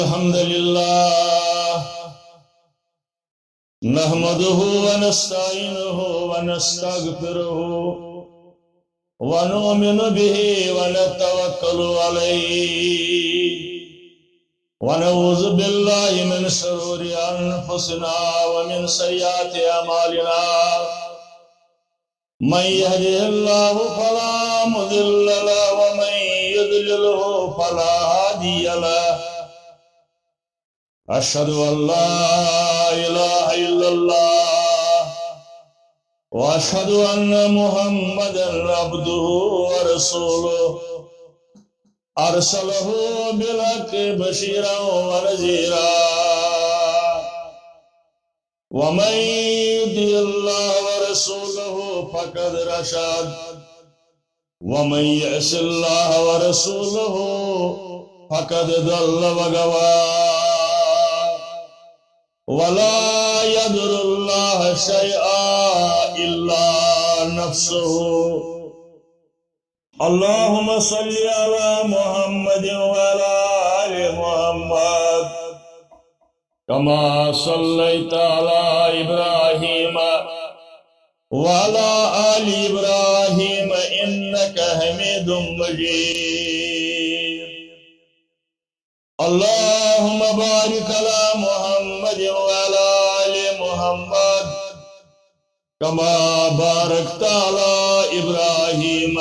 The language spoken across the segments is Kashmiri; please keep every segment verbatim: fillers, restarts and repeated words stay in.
الحمد لله، نحمده ونستعينه ونستغفره، ونؤمن به ونتوكل عليه، ونعوذ بالله من شرور أنفسنا ومن سيئات أعمالنا. من يهده الله فلا مضل له، ومن يضلله فلا هادي له. أشهد أن لا إله إلا الله، وأشهد أن محمدا عبده ورسوله، أرسله بالحق بشيرا ونذيرا، ومن يطع الله ورسوله فقد رشد، ومن يعص الله ورسوله فقد ضل وغوى. ولا يضر الله شيئا إلا نفسه. اللهم صل على محمد وعلى آل محمد كما صليت على إبراهيم وعلى آل إبراهيم إنك حميد مجيد. اللهم بارك على محمد وعلى آل محمد كما باركت على إبراهيم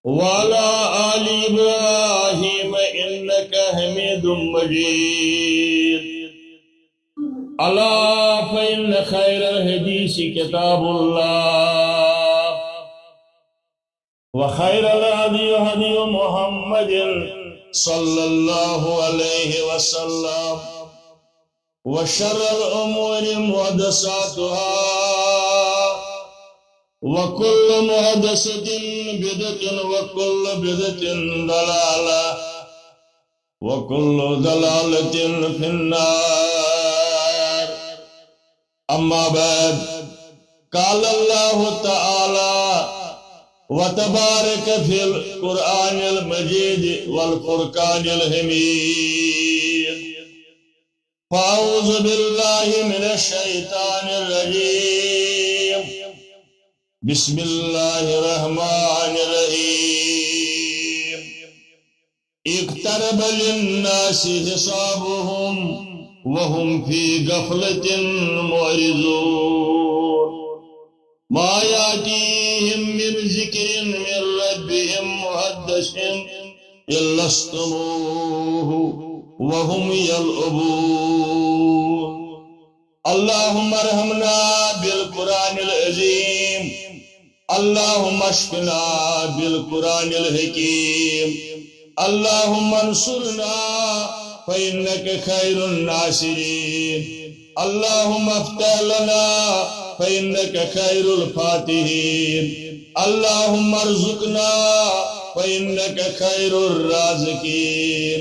وعلى آل إبراهيم إنك حميد مجيد. ألا فإن خير الحديث كتاب الله، وخير الهدي هدي محمد صلى الله عليه وسلم، وشر الأمور محدثاتها، وكل محدثة بدعة، وكل بدعة ضلالة، وكل ضلالة في النار. أما بعد، قال الله تعالى وتبارك في القرآن المجيد والفرقان الحميد. فأعوذ بالله من الشيطان الرجيم. بسم الله الرحمن الرحيم. اقترب للناس حسابهم وهم في غفلة معرضون. ما يأتيهم من ذكر من ربهم محدث إلا استمعوه وهم يلعبون. اللهم ارحمنا بالقرآن العظيم. اللهم اشفنا بالقرآن الحكيم. اللهم انصرنا فإنك خير الناصرين. اللهم افتح لنا فإنك خير الفاتحين. اللهم ارزقنا فإنك خير الرازقين.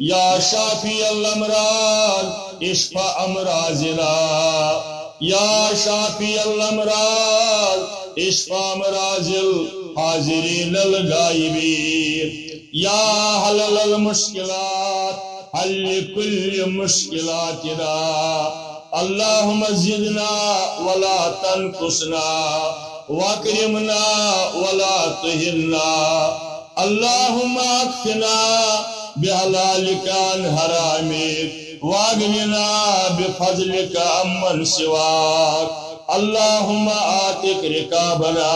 يا شافي الأمراض، اشف أمراضنا. يا شافي الأمراض، اشف أمراض الحاضرين الغائبين. يا حلل المشكلات، حل كل مشكلاتنا. اللهم زدنا ولا تنقصنا، وأكرمنا ولا تهنا. اللهم أكفنا بحلالك عن حرامك، وأغننا بفضلك عمن سواك. اللهم أعتق رقابنا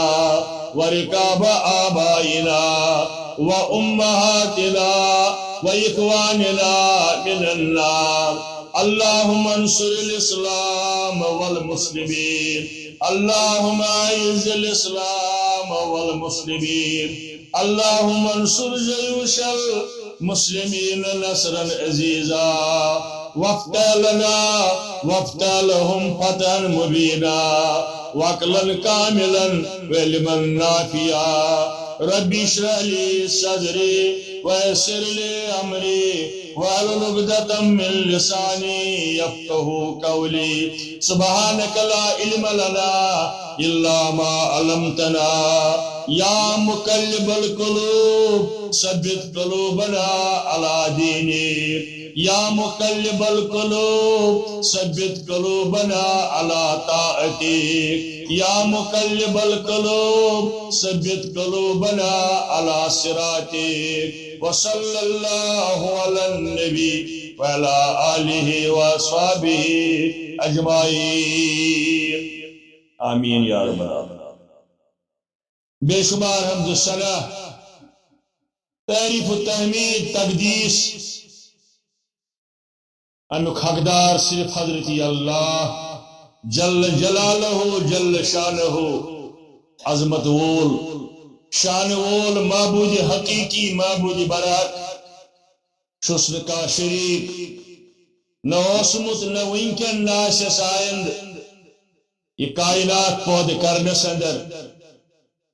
ورقاب آبائنا وأمهاتنا وإخواننا من النار. اللهم انصر الإسلام والمسلمين. اللهم أعز الإسلام والمسلمين. اللهم انصر جيوش المسلمين نصرا عزيزا، وافتح لنا وافتح لهم فتحا مبينا، وعقلا كاملا وعلما نافعا. رب اشرح لي صدري ويسر لي أمري واحلل عقدة من لساني يفقهوا قولي. سبحانك لا علم لنا إلا ما علمتنا، يا مقلب القلوب ثبت قلوبنا على دينك. يا مقلب القلوب ثبت قلوبنا على طاعتك. يا مقلب القلوب ثبت قلوبنا على صراطك. وصلى الله على النبي وعلى آله وأصحابه أجمعين. آمين يا رب العالمين. بے شمار حمد و ثنا، تعریف و تحمید، تقدیس، امیُک حقدار صرف حضرت اللہ جل جلالہ، جل شانہ، عظمت وول، شان وول، معبود حقیقی، معبود برحق چھُس نہٕ کانٛہہ شریٖک، نہ اوسمُت، نہ وٕنکٮ۪ن، نہ آسٮ۪س آیندٕ۔ یہِ کائنات پٲدٕ کرنس اندر،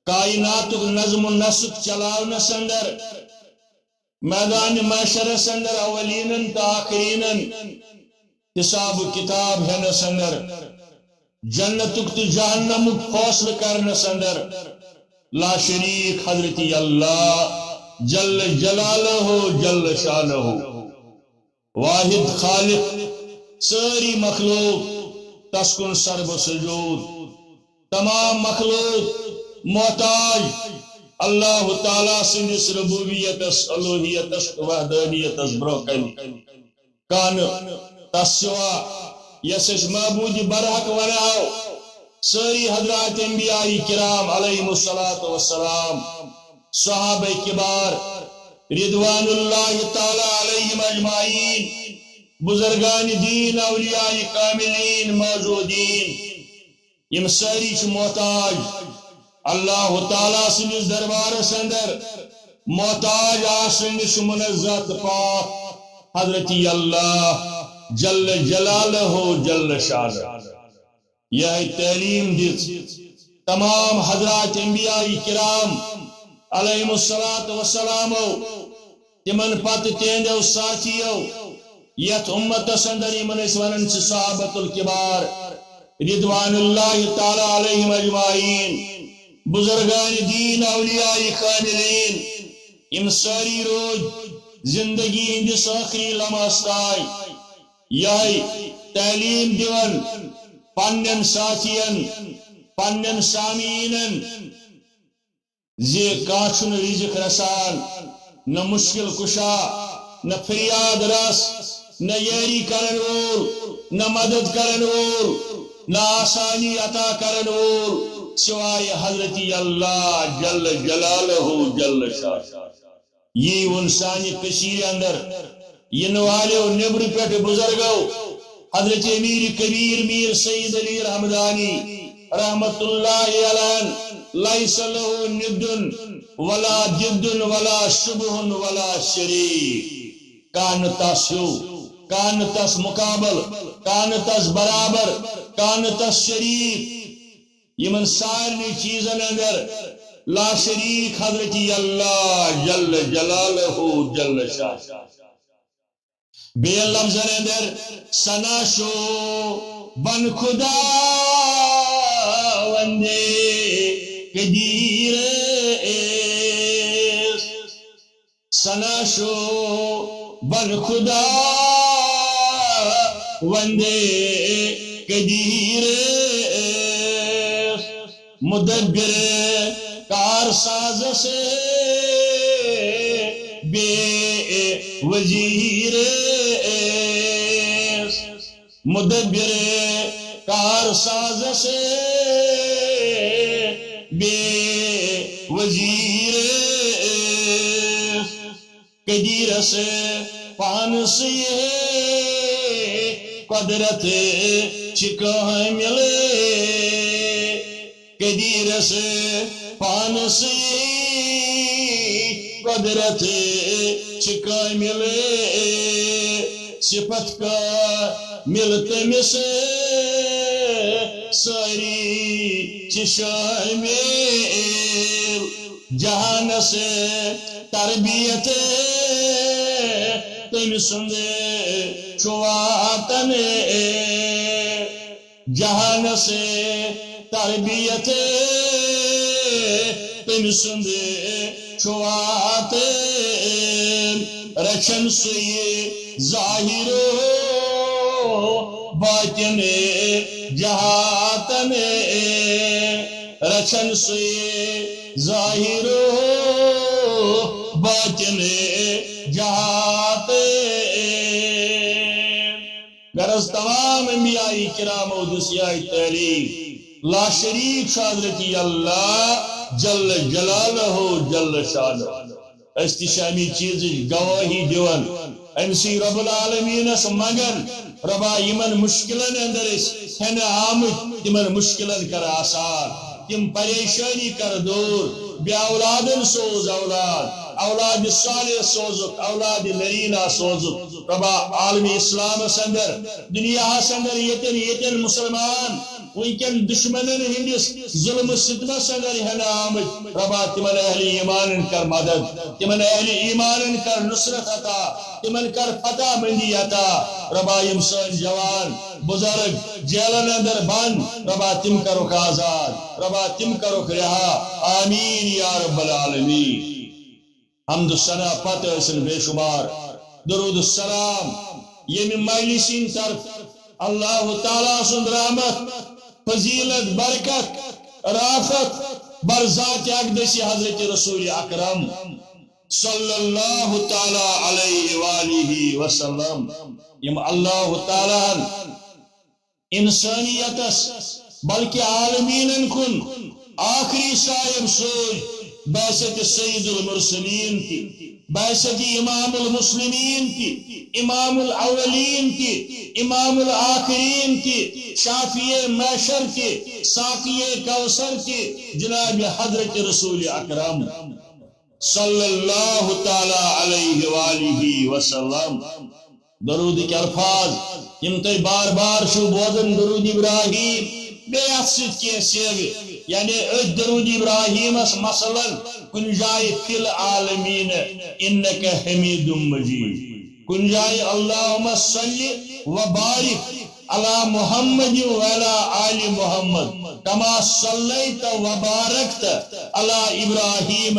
کائناتُک نظم و نسق چلاونس اندر، میدان محشرس اندر اولینن تہٕ آخرینن حساب و کتاب ہینس اندر، جنتُک تہٕ جہنمُک فٲصلہٕ کرنس اندر لا شریٖک حضرت اللہ جل جلالہ، جل شانہ۔ واحد خالق، سٲری مخلوق تس کُن سرب سجود، تمام مخلوق محتاج اللہ تعالیٰ سٕنٛدِس ربوبیتس، الوہیتس تہٕ وحدانیتس برونٛہہ کنہِ۔ کانہٕ تس سوا، یس أسۍ معبود برحق ونہو۔ سٲری حضرات انبیاء کرام علیہم الصلوۃ والسلام، صحابہ کبار رضوان اللہ تعالیٰ علیہم اجمعین، بزرگان دین، اولیاء کاملین، معزودین، یِم سٲری چھِ محتاج اللہ تعالیٰ سٕنٛدِس دربارس اندر، محتاج آسنس منزہ تہٕ پاک حضرت اللہ جل جلالہ، جل شانہ۔ یہے تعلیم دِژ تمام حضرات انبیاء کرام علیہم الصلوۃ والسلامو، تمن پتہٕ تہندیو ساتھیو، یتھ امتس اندر یمن أسۍ ونان چھِ صحابۃ الکبار رضوان اللہ تعالیٰ علیہم اجمعین، بزرگان دین، اولیاء کاملین، یم سٲری روٗدۍ زندگی ہٕنٛدِس ٲخری لمحس تام یہے تعلیم دِوان پننٮ۪ن ساتھین، پننٮ۪ن سامعیٖنن، زِ کانٛہہ چھُنہٕ رزق رسان، نہ مشکل کشا، نہ فریاد رس، نہ یٲری کرن وول، نہ مدد کرن وول، نہ آسانی عطا کرن وول، سوائے حضرت اللہ جل جلالہ، جل شانہ۔ یی ووٚن سانہِ کٔشیٖرِ اندر یِنہٕ والیو نیٚبرٕ پٮ۪ٹھ بزرگو، حضرت امیر کبیر میر سید علی رحمدانی رحمت اللہ علیہ، لیس لہ ند ولا ضد ولا شبہ ولا شریک۔ کانہہ نہٕ تس ہیو، کانہہ نہٕ تس مقابل، کانہہ نہٕ تس برابر، کانہہ نہٕ تس شریک۔ یمن سارنٕے چیزن اندر لا شریک حضرت اللہ جل جلالہ، جل شانہ۔ بیٚیہِ لفظن اندر ثنا چھُ بن خدا وندے قدیر اس۔ ثنا چھُ بن خدا وندے قدیر اس۔ مدبر کار سازس بے وزیر اس۔ مدبر کار سازس بے وزیر اس۔ قدیرس پانسٕے قدرت چھِ کٲمِل۔ قدیرس پانسٕے قدرت چھِ کٲمِل۔ صفت کٲمِل تٔمِس سٲری چھِ شٲمِل۔ جہانس تربیت تٔمۍ سُنٛد چھُ واتن۔ جہانس تربیت تٔمۍ سُنٛد چھُ واتہٕ، رچھن سُے ظٲہِر و باطن، جہاتن، رچھن سُے ظٲہِر و باطن، جہاتن۔ غرض، تمام انبیاء کرامو دِژ یِہے تعلیٖم۔ لا شریک چھُ حضرت اللہ جل جلالہ جل شانہ۔ أسۍ تہِ چھِ اَمہِ چیٖزٕچ گوٲہی دِوان۔ أمۍ سٕے رب العالمینس منٛگان، ربا، یِمن مُشکِلن اندر أسۍ ہٮ۪نہٕ آمٕتۍ، تِمن مُشکِلن کر آسان، تِم پریشٲنی کر دوٗر۔ بے اولادن سوز اولاد، اولاد صالح سوزُکھ، اولاد نرینہ سوزُکھ۔ ربا، عالم اسلامس اندر، دنیاہس اندر ییٚتٮ۪ن ییٚتٮ۪ن مسلمان وٕنکٮ۪ن دشمنن ہٕنٛدِس ظلم و ستمس اندر ہٮ۪نہٕ آمٕتۍ، ربا، تِمن اہل ایمانن کر مدد، تِمن اہل ایمانن کر نصرت عطا، تِمن کر فتح مندی عطا۔ ربا، یِم سٲنۍ جوان بزرگ جیلن اندر بند، ربا، تِم کرُکھ آزاد، ربا، تِم کرُکھ رہا۔ آمین یا رب العالمین۔ حمد و ثنا پتہٕ ٲسِن بے شمار درود و سلام ییٚمہِ مجلسہِ ہٕنٛدِ طرف اللہ تعالیٰ سُنٛد رحمت، فضیلت، برکت، رافت بر ذات اقدس حضرت رسول اکرم صلی اللہ تعالیٰ علیہ وآلہ وسلم، یِم اللہ تعالیٰ ہن انسانیتس بلکہ عالمینن کن آخری صاحب سوز بعثت سید المرسلین تہِ، بعثت امام المسلمین تہِ، امام الاولین تہِ، امام الآخرین تہِ، شافی محشر تہِ، ساقی کوثر تہِ، جناب حضرت رسول اکرم صلی اللہ تعالیٰ علیہ وآلہ وسلم۔ درودٕکۍ الفاظ یِم تُہۍ بار بار چھِو بوزان، درود ابراہیم، بیٚیہِ اَتھ سۭتۍ کینٛہہ صیغہٕ، یعنی أتھۍ درود ابراہیمس مثلاً کُنہِ جایہِ فی العالمین انک حمید مجید، کُنہِ جایہِ اللہم صلی و بارک علی محمد و علی آل محمد کما صلیت و بارکت علی ابراہیم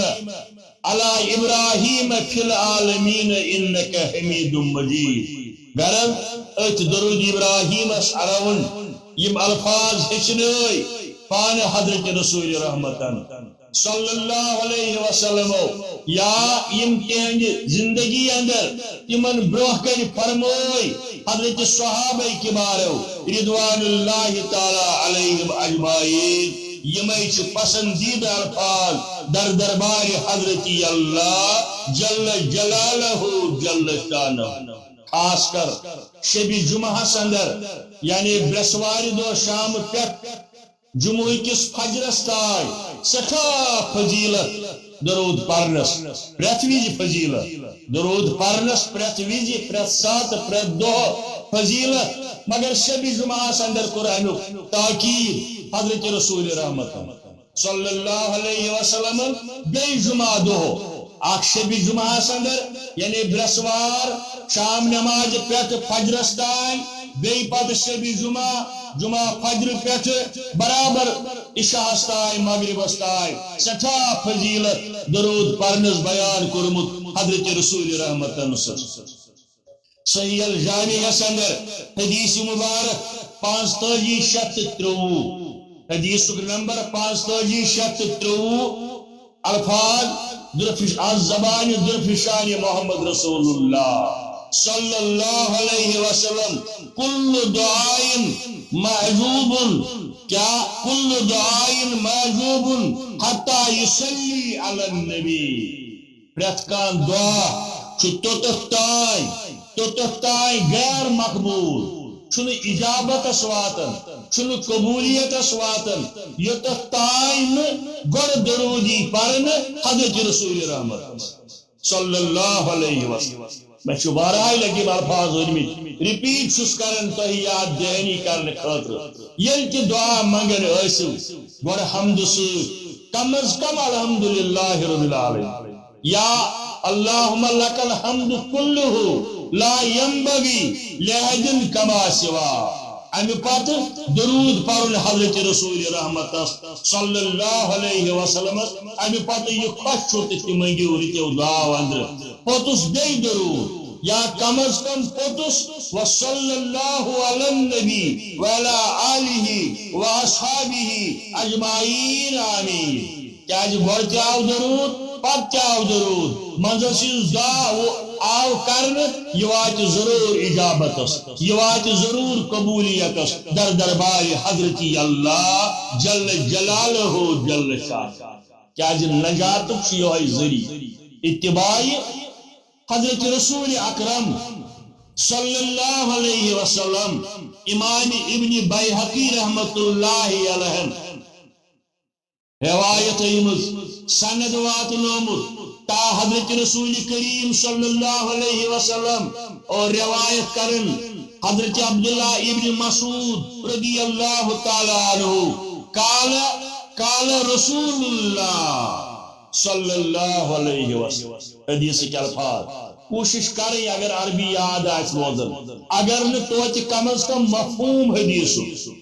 علی ابراہیم فی العالمین انک حمید مجید۔ غرض، أتھۍ درود ابراہیمس علاوٕ یِم الفاظ ہیٚچھنٲے پانہٕ حضرت رسول رحمتن صلی اللہ علیہ وسلم، یا یِم تِہنٛدِ زندگی اندر تِمن برونٛہہ کنہِ فرمٲے حضرت صحابہ کبارو رضوان اللہ تعالیٰ علیہم اجمعین۔ یِمے چھِ پسندیدہ الفاظ در دربار حضرت اللہ جل جلالہ جل شانہ۔ خاص کر شب جمعہ اندر، یعنی برسوارِ دۄہ شام پٮ۪ٹھ جمعہ کِس فجرس تام سٮ۪ٹھاہ فضیلت درود پرنس، پرٛٮ۪تھ وِزِ فضیلت درود پرنس، پرٛٮ۪تھ وِزِ، پرٛٮ۪تھ ساتہٕ، پرٛٮ۪تھ دۄہ فضیلت۔ مگر شب جمعہ اندر کوٚر امیُک تاکید حضرت رسول رحمت صلی اللہ علیہ وسلم بیٚیہِ جمعہ دۄہ، اکھ شب جمعہ اندر، یعنی برسوار شام نماز پٮ۪ٹھ فجرس تام، بیٚیہِ پتہٕ شب جمعہ، جمعہ فجر پٮ۪ٹھ برابر عشاءس تام، مغربس تام سٮ۪ٹھاہ فضیلت درود پرنس بیان کوٚرمُت حضرت رسول رحمتن صلی اللہ علیہ وسلم۔ صحیح الجامعس اندر حدیث مبارک پانٛژتٲجی شیٚتھ تہٕ ترٛۆوُہ، حدیثُک نمبر پانٛژتٲجی شیٚتھ تہٕ ترٛۆوُہ، الفاظ درفش، از زبان درفشان محمد رسول اللہ صلی اللہ علیہ وسلم، کل دعاء معجوب، کیا کل دعاء معجوب حتی یصلی علی النبی۔ پرٛٮ۪تھ کانٛہہ دُعا چھُ توٚتتھ تام، توٚتتھ تام غیر مقبول، چھُنہٕ اجابتس واتان، چھُنہٕ قبولیتس واتان، یوٚتتھ تام نہٕ گۄڈٕ درودی پرنہٕ حضرت رسول رحمت صلی اللہ علیہ وسلم۔ مےٚ چھُ واریاہہِ لٹہِ یِم الفاظ ؤنمٕتۍ، repeat چھُس کران تۄہہِ یاد دہانی کرنہٕ خٲطرٕ۔ ییٚلہِ تہِ دُعا منگان ٲسِو، گۄڈٕ حمدٕ سۭتۍ، کم از کم الحمدللہ رب العالمین۔ یا اللہم لک الحمد کلہ لا ینبغی لأحد کما سوا۔ امہِ پتہٕ درود پرُن حضرت رسول رحمتس صلی اللہ علیہ وسلمس۔ امہِ پتہٕ یہِ خۄش چھُ تہٕ تہِ مٔنگِو رٕتیو دعاو اندرٕ۔ پوٚتُس بیٚیہِ درود، یا کم از کم پوٚتُس وصلی اللہ علی النبی وعلی آلہ واصحابہ اجمعین، آمین۔ کیازِ گۄڈٕ تہِ آو درود، پتہٕ تہِ آو درود، منٛزس یُس دعا آو کرنہٕ، یہِ واتہِ ضروٗر اجابتس، یہِ واتہِ ضروٗر قبولیتس در دربارِ حضرت اللہ جل جلالہ جل شان۔ کیازِ نجاتُک چھُ یِہوٚے ذٔریعہٕ، اتباعِ حضرت رسول اکرم صلی اللہ علیہ وسلم۔ امام ابن بیہقی رحمت اللہ علیہ روایت آمٕژ، سند واتنومُت تا حضرت رسول کریم صلی اللہ علیہ وسلم، اور روایت کرن حضرت عبداللہ ابن مسعود رضی اللہ تعالی عنہ، قال، قال رسول اللہ صلی اللہ علیہ وسلم۔ حدیث کے الفاظ، کوشش کریں اگر عربی یاد آسہِ روزان، اگر نہٕ توتہِ کم از کم مفہوم حدیث۔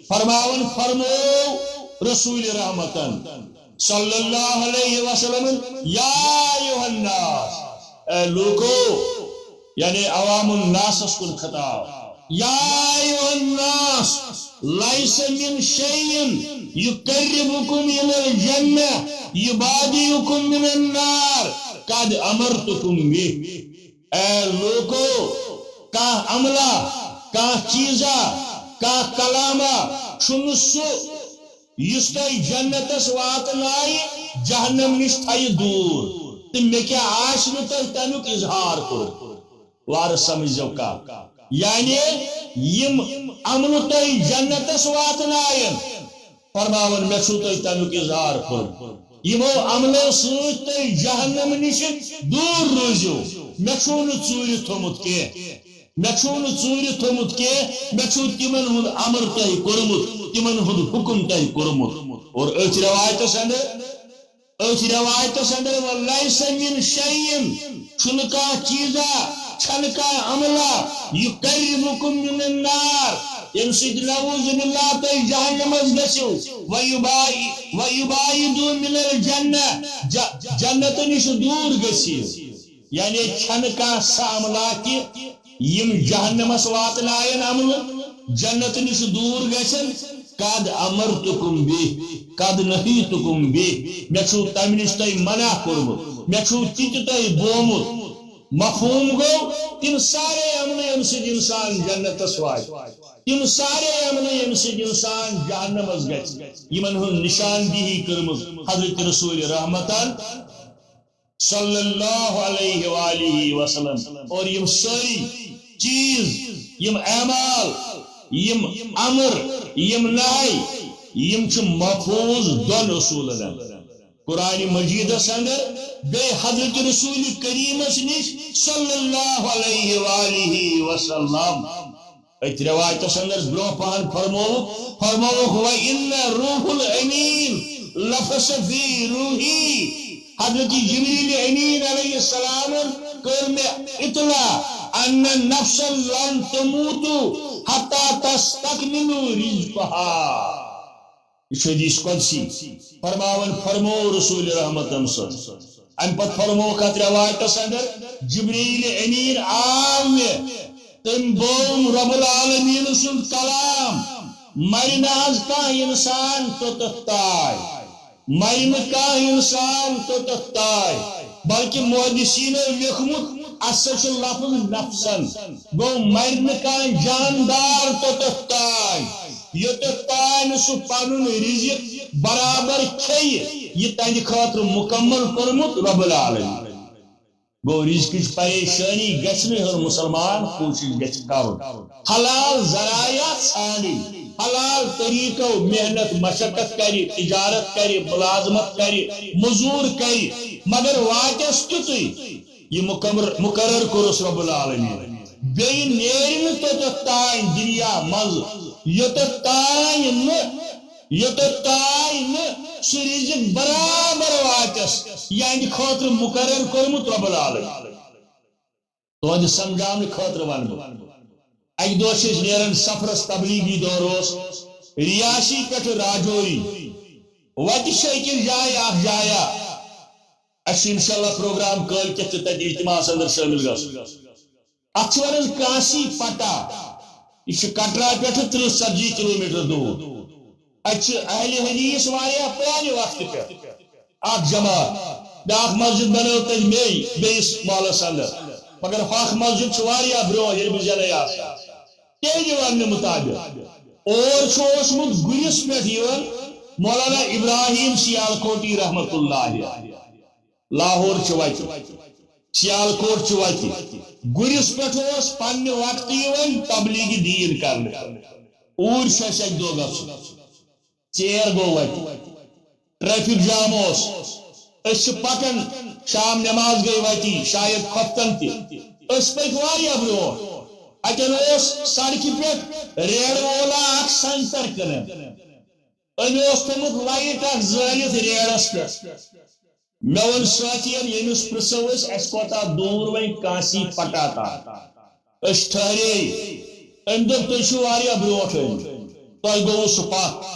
فرماون فرمو رسول رحمتن صلی اللہ علیہ وسلم، یا ایھا الناس، اے لوکو، یعنی عوام الناس اس کن خطاب، یا ایھا الناس، لیس من شیء یقربکم الی الجنہ یباعدکم من النار قد امرتکم بہ۔ اے لوکو، کانٛہہ عملہ، کانٛہہ چیزہ، کانٛہہ کلامہ چھُنہٕ سُہ یُس تۄہہِ جنتس واتنایہِ، جہنم نِش تھایہِ دوٗر۔ تہٕ مےٚ کیٛاہ آسہِ نہٕ تۄہہِ تمیُک اظہار کوٚرمُت؟ وارٕ سمجھزیو کتھ۔ یعنی یِم عملہٕ تۄہہِ جنتس واتناین، فرماوان، مےٚ چھُو تۄہہِ تمیُک اظہار کوٚرمُت۔ یِمو عملو سۭتۍ تُہۍ جہنم نِش دوٗر روٗزِو، مےٚ چھُو نہٕ ژوٗرِ تھوٚمُت کینٛہہ۔ مےٚ چھُو نہٕ ژوٗرِ تھوٚمُت کینٛہہ، مےٚ چھُو تِمن ہُنٛد امر تۄہہِ کوٚرمُت، تِمن ہُنٛد حُکم تۄہہِ کوٚرمُت۔ اور أتھۍ رٮ۪وایتس اندر، أتھۍ رٮ۪وایتس اندر، ولیس من شیء، چھُنہٕ کانٛہہ چیٖزا، چھَنہٕ کانٛہہ عملہ، یقربکم من النار، ییٚمہِ سۭتۍ نعوذ باللہ تُہۍ جہنمس گٔژھِو، ویباعد، ویباعد من الجنہ، ج-، جنت نِش دوٗر گٔژھِو۔ یعنی چھَنہٕ کانٛہہ سۄ عملہ کہِ یِم جہنمس واتناین عملہٕ، جنت نِش دوٗر گژھن۔ قد امرتکم بہ، قد نہیتکم بہ، مےٚ چھُو تمہِ نِش تۄہہِ منع کوٚرمُت، مےٚ چھُو تہِ تہِ تۄہہِ بومُت۔ مفہوم گوٚو، تِم سارے عملہٕ ییٚمہِ سۭتۍ انسان جنتس واتہِ، تِم سارے عملہٕ ییٚمہِ سۭتۍ انسان جہنمس گژھِ، یِمن ہٕنٛز نشاندہی کٔرمٕژ حضرت رسول رحمتن صلی اللہ علیہ وآلہ وسلم۔ اور یِم سٲری چیٖز، یِم اعمال، یِم امر، یِم نہی، یِم چھِ محفوظ دۄن اصوٗلن اندر، قرآن مجیدس اندر، بیٚیہِ حضرت رسول کریمس نِش صلی اللہ علیہ وآلہ وسلم۔ أتھۍ رٮ۪وایتس اندر برونٛہہ پہن فرمووُکھ، فرمووُکھ، وَإِنَّ رُوحَ الْأَمِينَ نَفَثَ فِي رُوحِي۔ حضرت جبریل امین علیہ السلامن کٔر مےٚ اطلاع، أَنَّ نَفْسًا لَنْ تَمُوتَ حَتَّى تَسْتَكْمِلَ رِزْقَهَا۔ یہِ چھُ حدیث قدسی۔ فرماوان فرمو رسول رحمتن صلی۔ امہِ پتہٕ فرمووُکھ اتھ رٮ۪وایتس اندر، جبریل امین آو مےٚ، تٔمۍ بوم رب العالمین سُنٛد کلام، مرِ نہٕ حظ کانٛہہ انسان توٚتتھ تام، مرِ نہٕ کانٛہہ انسان توٚتتھ تام، بلکہ محدثینو لیوٚکھمُت، اتھ سۭتۍ چھُ لفظ نفسن، گوٚو مرِ نہٕ کانٛہہ جاندار توٚتتھ تام، یوٚتتھ تام سُہ پنُن رزق برابر کھیٚیہِ، یہِ تہنٛدِ خٲطرٕ مکمل کوٚرمُت رب العالمین۔ گوٚو، رزقٕچ پریشٲنی گژھِ نہٕ ہیوٚن، مسلمان کوٗشِش گژھِ کرُن۔ حلال ذرایع ژھانڈٕنۍ، حلال طریقو محنت مشقت کرِ، تجارت کرِ، ملازمت کرِ، مزوٗر کرِ، مگر واتٮ۪س تیُتُے۔ یہِ مُکمر-، مُقرر کوٚرُس رب العالمین۔ بیٚیہِ نیرِ نہٕ توٚتتھ تام دُنیا منٛز، یوٚتتھ تام نہٕ، یوٚتتھ تام نہٕ سُہ رِزِق برابر واتٮ۪س، یِہنٛدِ خٲطرٕ مُقرر کوٚرمُت رب العالمین۔ تُہنٛدِ سمجھاونہٕ خٲطرٕ وَنہٕ بہٕ۔ اکہِ دۄہ چھِ أسۍ نیران سفرس، تبلیغی دورٕ اوس، ریاسی پٮ۪ٹھٕ راجوری۔ وتہِ چھِ أکِس جایہِ اکھ جایا، اسہِ چھُ انشاءاللہ پروگرام کٲلۍ کٮ۪تھ تہِ تتہِ اجتماعس اندر شٲمِل گژھُن۔ اتھ چھِ ونان کانسی پٹا۔ یہِ چھُ کٹرا پٮ۪ٹھٕ ترٕٛہ ژتجی کلومیٹر دوٗر۔ اتہِ چھِ اہل حدیث واریاہ پرانہِ وقتہٕ پٮ۪ٹھ۔ اکھ جماعت، بیاکھ مسجد بنٲو تٔمۍ مے بیٚیِس محلس اندر، مگر ہۄکھ مسجد چھِ واریاہ برونٛہہ ییٚلہِ بہٕ زینے آسہٕ ہا۔ تِہنٛدِ وننہٕ مطابق اور چھُ اوسمُت گُرِس پٮ۪ٹھ یِوان مولانا ابراہیم سیالکوٹی رحمت اللہ علیہ۔ لاہور چھِ وتہِ، سیالکوٹ چھِ وتہِ۔ گُرِس پٮ۪ٹھ اوس پننہِ وقتہٕ یِوان تبلیغ دین کرنہٕ۔ اوٗرۍ چھُ اَسہِ اَکہِ دۄہ گژھُن۔ ژیر گوٚو وتہِ، ٹریفک جام اوس۔ أسۍ چھِ پکان، شام نماز گٔے وتی، شاید خۄفتن تہِ۔ أسۍ پٔکۍ واریاہ برونٛٹھ۔ اتٮ۪ن اوس سڑکہِ پٮ۪ٹھ ریڑٕ وولا اکھ سنگتر کٕنان۔ أمۍ اوس تھوٚمُت لایٹ اکھ زٲلِتھ ریڑس پٮ۪ٹھ۔ مےٚ ووٚن سٲتھین، ییٚمِس پرژھو أسۍ، اَسہِ کوتاہ دوٗر وۄنۍ کانسی پٹا تام؟ أسۍ ٹھہرے۔ أمۍ دوٚپ، "تُہۍ چھِو واریاہ برونٛٹھ آمٕتۍ، تۄہہِ گوٚوُ سُہ پتھ۔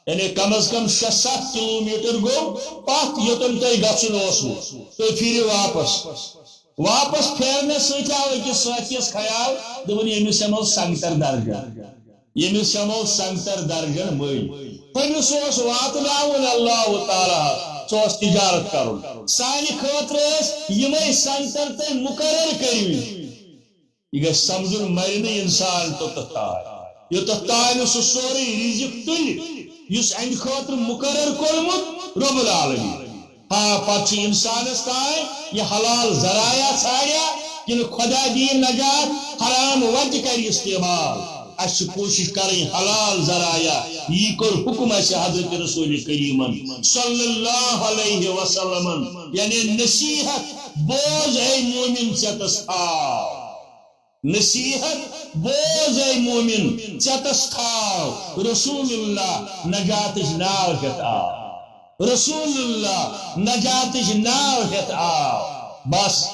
یعنی کم از کم شےٚ ستھ کلومیٹر گوٚو پتھ، یوٚتن تۄہہِ گژھُن اوسوُ۔ تُہۍ پھیرِو واپس۔" واپس پھیرنس سۭتۍ آو أکِس سٲتھیس خیال، دوٚپُن، "ییٚمِس ہٮ۪مو سنگتر درجن، ییٚمِس ہٮ۪مو سنگتر درجن مٔلۍ۔ ہُمِس اوس واتناوُن اللہ تعالیٰ ہس، سُہ اوس تجارت کرُن۔ سانہِ خٲطرٕ ٲسۍ یِمے سنگتر تۄہہِ مقرر کٔرمٕتۍ۔" یہِ گژھِ سمجھُن، مرِ نہٕ انسان توٚتتھ تام، یوٚتتھ تام نہٕ سُہ سورُے رزق تُلہِ، یُس اَمہِ خٲطرٕ مقرر کوٚرمُت رب العالمین۔ ہاں، پتہٕ چھُ انسانس تام یہِ حلال ذرایع ژھانڈیا کِنہٕ خدا دِیہِ نجات، حرام وتہِ کرِ استعمال۔ اسہِ چھِ کوٗشش کرٕنۍ حلال ذرایع۔ یی کوٚر حکم اسہِ حضرت رسول کریمن صلی اللہ علیہ وسلمن، یعنی نصیحت، بوز اے مومن، ژےٚ تس تھاو۔ نصیحت بوز اے مومن، ژےٚ تس تھاو۔ رسول اللہ نجاتٕچ ناو ہٮ۪تھ آو۔ رسول اللہ نجاتٕچ ناو ہٮ۪تھ آو۔ بس،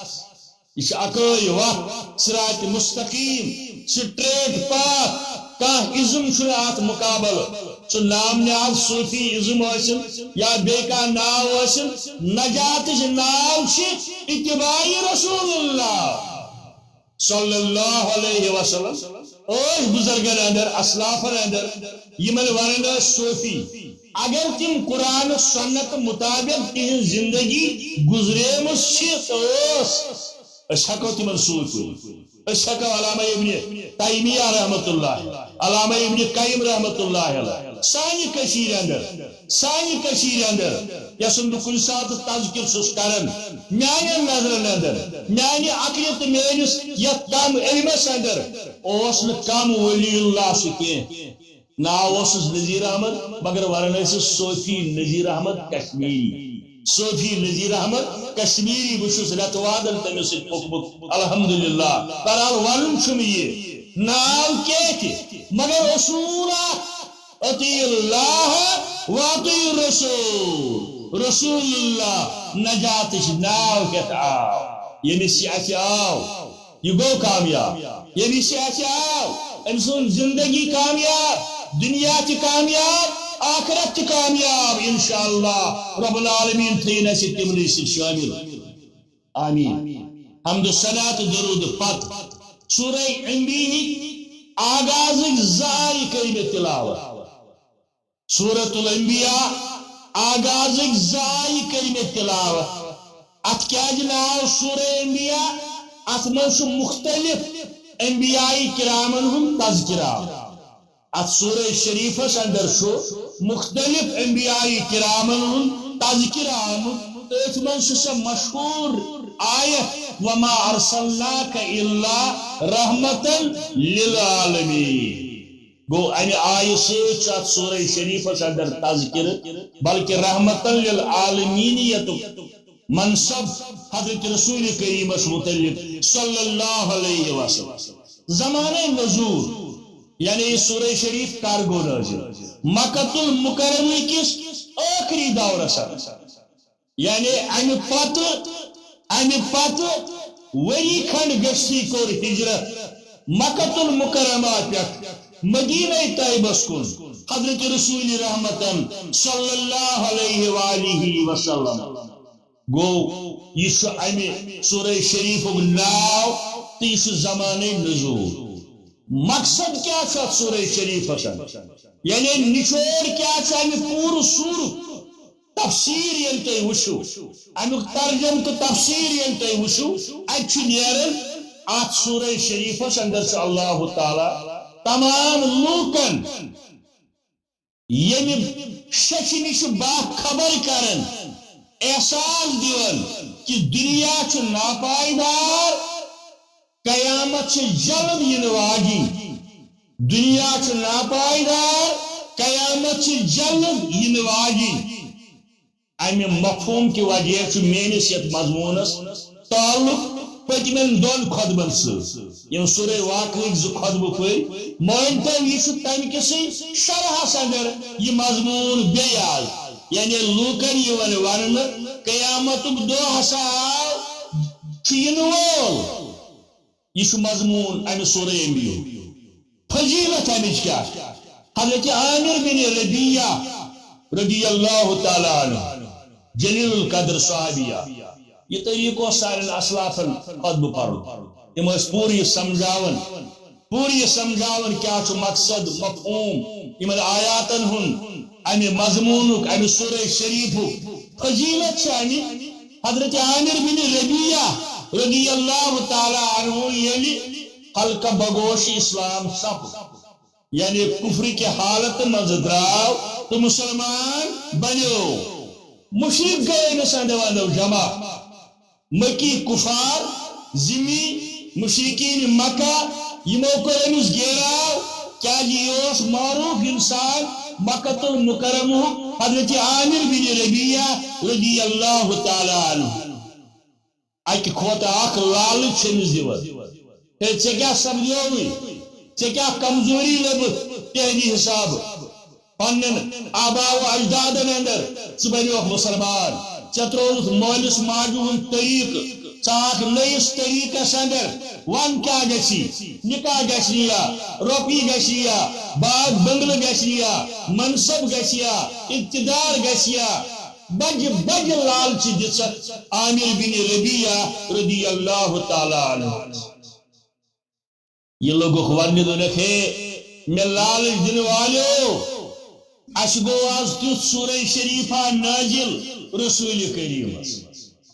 یہِ چھِ اکٲے وتھ، صراط مستقیم، straight path۔ کانٛہہ ازم چھُنہٕ اتھ مقابلہٕ۔ سُہ نام نہاد صوفی ازم ٲسِن یا بیٚیہِ کانٛہہ ناو ٲسِن، نجاتٕچ ناو چھِ اتباع رسول اللہ صلی اللہ علیہ وسلم۔ ٲسۍ بزرگن اندر، اسلافن اندر، یِمن ونان ٲسۍ صوفی۔ اگر تِم قرآن و سنت مطابق تِہنٛز زندگی گزریمٕژ چھِ تہٕ ٲس، أسۍ ہٮ۪کو تِمن صوفی ؤنِتھ۔ أسۍ ہٮ۪کو علامہ ابن تیمیہ رحمۃ اللہ، علامہ ابن قیم رحمۃ اللہ علیہ، سانہِ کٔشیٖرِ اندر، سانہِ کٔشیٖرِ اندر، یَسُن بہٕ کُنہِ ساتہٕ تذکر چھُس کران، میانٮ۪ن نظرن اندر، میانہِ عقلہِ تہٕ میٲنِس یتھ کم علمس اندر اوس نہٕ کم ولی اللہ سُہ کینٛہہ۔ ناو اوسُس نذیر احمد، مگر ونان ٲسِس صوفی نذیر احمد کشمیری۔ صوفی نذیر احمد کشمیری، بہٕ چھُس رٮ۪تہٕ وادن تٔمِس سۭتۍ پوٚکمُت، الحمدللہ۔ بہرحال، ونُن چھُم یہِ، ناو کیٛاہ تہِ، مگر اصوٗل اکھ، اطیعوا اللہ و اطیعوا الرسول۔ رسول اللہ نجاتٕچ ناو ہٮ۪تھ آو، ییٚمِس یہِ اَتھِ آو، یہِ گوٚو کامیاب۔ ییٚمِس یہِ اَتھِ آو، أمۍ سُنٛد زندگی کامیاب، دُنیا تہِ کامیاب، آخرت تہِ کامیاب۔ انشاءاللہ رب العالمین تھٲیِن اَسہِ تِمنٕے سۭتۍ شٲمِل۔ آمین۔ حمد و ثنا تہٕ درود پتہٕ سورہ انبیاہٕکۍ آغازٕکۍ زٕ آیہِ کٔرۍ مےٚ تلاوت۔ سورۃ الانبیاء آغازٕکۍ زٕ آیہِ کٔرۍ مےٚ تلاوت۔ اتھ کیازِ ناو سورہ انبیاء؟ اتھ منٛز چھُ مختلف انبیاء کرامن ہُنٛد تذکرہ۔ اتھ سورہ شریفس اندر چھُ مختلف انبیاء کرامن ہُنٛد تذکرہ آمُت۔ تٔتھۍ منٛز چھُ سۄ مشہوٗر آیت، "وما ارسلناک الا رحمتا للعالمین۔" گوٚو، امہِ آیہِ سۭتۍ چھُ اتھ سورہ شریفس اندر تذکرہ، بلکہ رحمتا للعالمینیتُک منصب حضرت رسول کریمس متعلق صلی اللہ علیہ وسلم۔ زمانہ نزول، یعنی یہ سورہ شریف کر گوٚو نازل؟ مکۃ المکرمہ کِس ٲخری دورس اندر۔ یعنی امہِ پتہٕ، امہِ پتہٕ ؤری کھنڈ گٔژھتھٕے کوٚر ہجرت مکۃ المکرمہ پٮ۪ٹھ مدینہ طیبس کُن حضرت رسول رحمتن صلی اللہ علیہ وآلہ وسلم۔ گوٚو، یہِ چھُ اَمہِ سورہ شریفُک ناو تہٕ یہِ چھُ زمانَے نزول۔ مقصد کیٛاہ چھُ اَتھ سورہ شریفس؟ یعنی نچوڑ کیٛاہ چھُ اَمہِ پوٗرٕ سورُک؟ تفسیر ییٚلہِ تُہۍ وٕچھِو، اَمیُک ترجمہٕ تہٕ تفسیر ییٚلہِ تُہۍ وٕچھِو، اَتہِ چھُ نیران اَتھ سورہ شریفس اندر چھُ اللہ تعالیٰ تمام لوٗکن ییٚمہِ شیٚچھِ نِش باخبر کران، احساس دِوان کہِ دُنیا چھُ ناپائیدار، قیامت چھِ جلد یِنہٕ واجِنۍ۔ دُنیا چھُ ناپائیدار، قیامت چھِ جلد یِنہٕ واجِنۍ۔ اَمہِ مفہوم کہِ وجہ چھُ میٲنِس یَتھ مضموٗنس تعلق پٔتمٮ۪ن دۄن خطبن سۭتۍ، یِم سورہ واقعٕکۍ زٕ خطبہٕ پٔرۍ۔ مٲنۍ تو، یہِ چھُ تَمہِ کِسٕے شرحس اندر یہِ مضموٗن بیٚیہِ آز، یعنی لوٗکن یِوان وننہٕ، قیامتُک دۄہ ہسا آو، چھُ یِنہٕ وول۔ یہِ چھُ مضموٗن اَمہِ سورہ انبیاہُک۔ فضیلت اَمِچ کیٛاہ؟ حضرت عامر بن ربیعہ رضی اللہ تعالیٰ عنہ، جلیل القدر صحابیہ، یہِ طریقہٕ اوس سانٮ۪ن اسلافن خطبہٕ پرُن۔ تِم ٲسۍ پوٗرٕ یہِ سمجھاوان، پوٗرٕ یہِ سمجھاوان کیٛاہ چھُ مقصد، مفہوم یِمن آیاتن ہُنٛد، اَمہِ مضموٗنُک، اَمہِ سورہ شریفُک۔ فضیلت چھِ اَمہِ حضرت عامر بن ربیعہ رضی اللہ تعالیٰ عنہ ییٚلہِ حلقہ بگوش اسلام سپُد، یعنی کفر کہِ حالت منٛز درٛاو تہٕ مسلمان بنیو۔ مشرک گٔے أمِس اندو اندو جمع۔ مکی کفار، ذمی، مشرکین مکہ، یِمو کوٚر أمِس گیراو، کیازِ یہِ اوس معروف انسان مکۃ المکرمہ حضرت عامر بن ربیعہ رضی اللہ تعالیٰ عنہ۔ اکہِ کھۄتہٕ اکھ لالچ چھِ أمِس دِوان۔ ہے، ژےٚ کیٛاہ سپدیووُے؟ ژےٚ کیٛاہ کمزوری لٔبٕتھ تِہنٛدِ حسابہٕ؟ پننٮ۪ن آبا و اجدادن اندر ژٕ بنیوکھ مسلمان، ژےٚ ترٛووُتھ مٲلِس ماجہِ ہُنٛد طریٖقہٕ، ژٕ آکھ نٔیِس طریٖقس اندر۔ وَن کیٛاہ گژھی؟ نکاح گژھِ یا، رۄپیہِ گژھِ یا، باغ بنگلہٕ گژھِ یا، منصب گژھِ یا، اقتدار گژھِ یا؟ بجہِ بجہِ لالچہِ دِژکھ عامر بن ربیعہ رضی اللہ تعالیٰ عنہ۔ یہِ لوٚگُکھ وننہِ، دوٚپنکھ، ہے، مےٚ لالچ دِنہٕ والیو، اَسہِ گوٚو آز تیُتھ سورہ شریفہ نازل رسول کریمس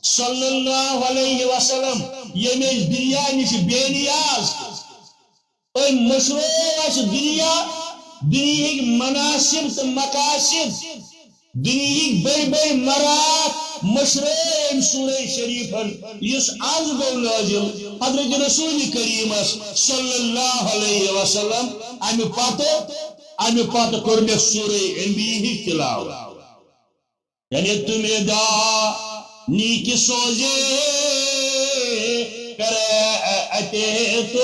صلی اللہ علیہ وسلم، ییٚمۍ أسۍ دُنیا نِش بے نیاز۔ أمۍ مٔشرو اَسہِ دُنیا، دُنیہٕکۍ مناسب تہٕ مقاصد، دُنیہٕکۍ بٔڑۍ بٔڑۍ مرات مٔشرٲے أمۍ سورہ شریفن، یُس از گوٚو نازل حضرت رسول کریمس صلی اللہ علیہ وسلم۔ امہِ پتہٕ، امہِ پتہٕ کوٚر مےٚ سورہ انبیاء ہٕچ تلاوت۔ یعنی تمہیں دانی کی سوزے کرے اتے تو۔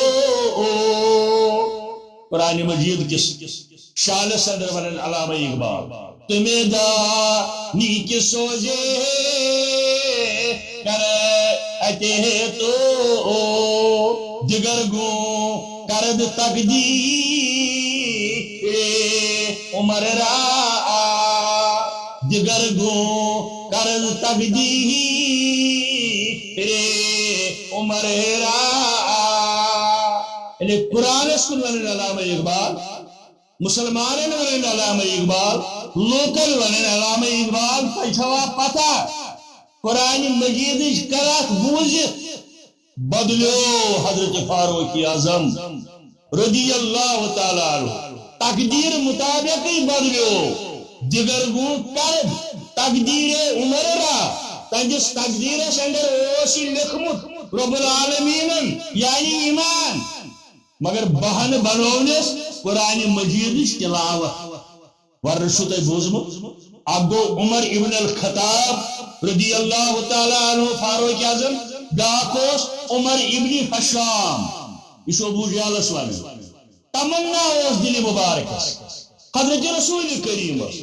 قرآن مجید کِس شالس اندر ونان علامہ اقبال، تمہیں دانی کی سوزے کرے اتے تو، دگر گوں کرد تقدیر عمر را، دگر گوں کرد تقدیر عمر را۔ یعنی قرآنس کُن ونان علامہ اقبال، مسلمانن ونان علامہ اقبال، لوکن ونان علامہ اقبال، تۄہہِ چھوا پتہ؟ قرآن مجیدٕچ کرتھ بوٗزِتھ بدلیو حضرت فاروق اعظم رضی اللہ تعالیٰ عنہ تقدیر مطابقٕے بدلیو۔ دگر گوں کرد تقدیر عمر را، تہنٛدِس تقدیرس اندر اوس یہِ لیکھمُت رب العالمینن، یعنی ایمان۔ مگر بہانہٕ بنوونس قرآن مجیدٕچ تلاوت۔ ورنہٕ چھُو تۄہہِ بوٗزمُت، اکھ گوٚو عمر ابن الخطاب رضی اللہ تعالیٰ عنہ فاروق اعظم، بیٛاکھ اوس عمر ابن ہشام، یہِ چھُ ابو جہلس ونان۔ تمنا اوس دِلہِ مبارکس حضرت رسول کریمس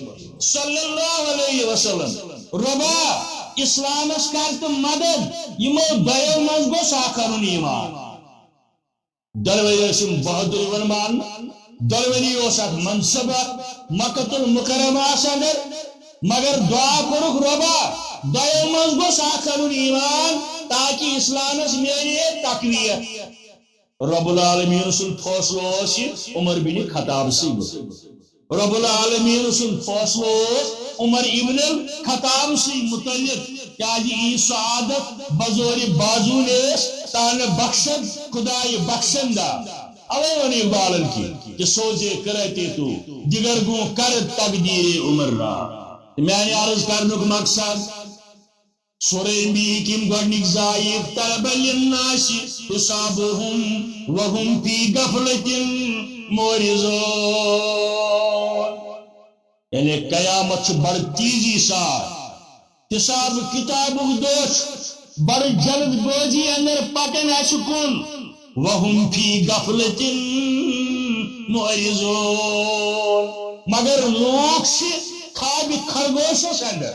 صلی اللہ علیہ وسلم، رۄبا، اسلامس کر تہٕ مدد، یِمو دۄیو منٛز گوٚژھ اکھ انُن ایمان۔ دۄنوَے ٲسۍ یِم بہادُر یِوان ماننہٕ، دۄنوٕنی اوس اکھ منصب اکھ مکۃ المکرمہس اندر، مگر دعا کوٚرُکھ، رۄبا، دۄیو منٛز گوٚژھ اکھ اَنُن ایمان، تاکہِ اسلامس میلہِ ہے تقویت۔ رب العالمین سُنٛد فٲصلہٕ اوس یہِ عمر بن خطاب سٕے منٛز۔ رب العالمین سُنٛد فٲصلہٕ اوس عمر ابن الخطاب سٕے متعلق، کیازِ یہِ سعادت بزورِ بازو نیس تانہٕ بخشن، خدایہِ بخشن دا۔ اوے ووٚن اقبالن کہِ، کہ سوزے کرتے تو، دگر گوں کر تقدیر عمر را۔ میانہِ عرض کرنُک مقصد، سورہ انبیاء کِم گۄڈنِکۍ زٕ آیہِ، اقترب للناس حسابهم وهم فی غفلة معرضون۔ یعنی قیامت چھُ بڑٕ تیزی سان، حساب کتابُک دۄہ چھُ بڑٕ جلد بازی اندر پکان اسہِ کُن، وهم فی غفلة معرضون، مگر لوٗکھ چھِ خوابِ خرگوشس اندر۔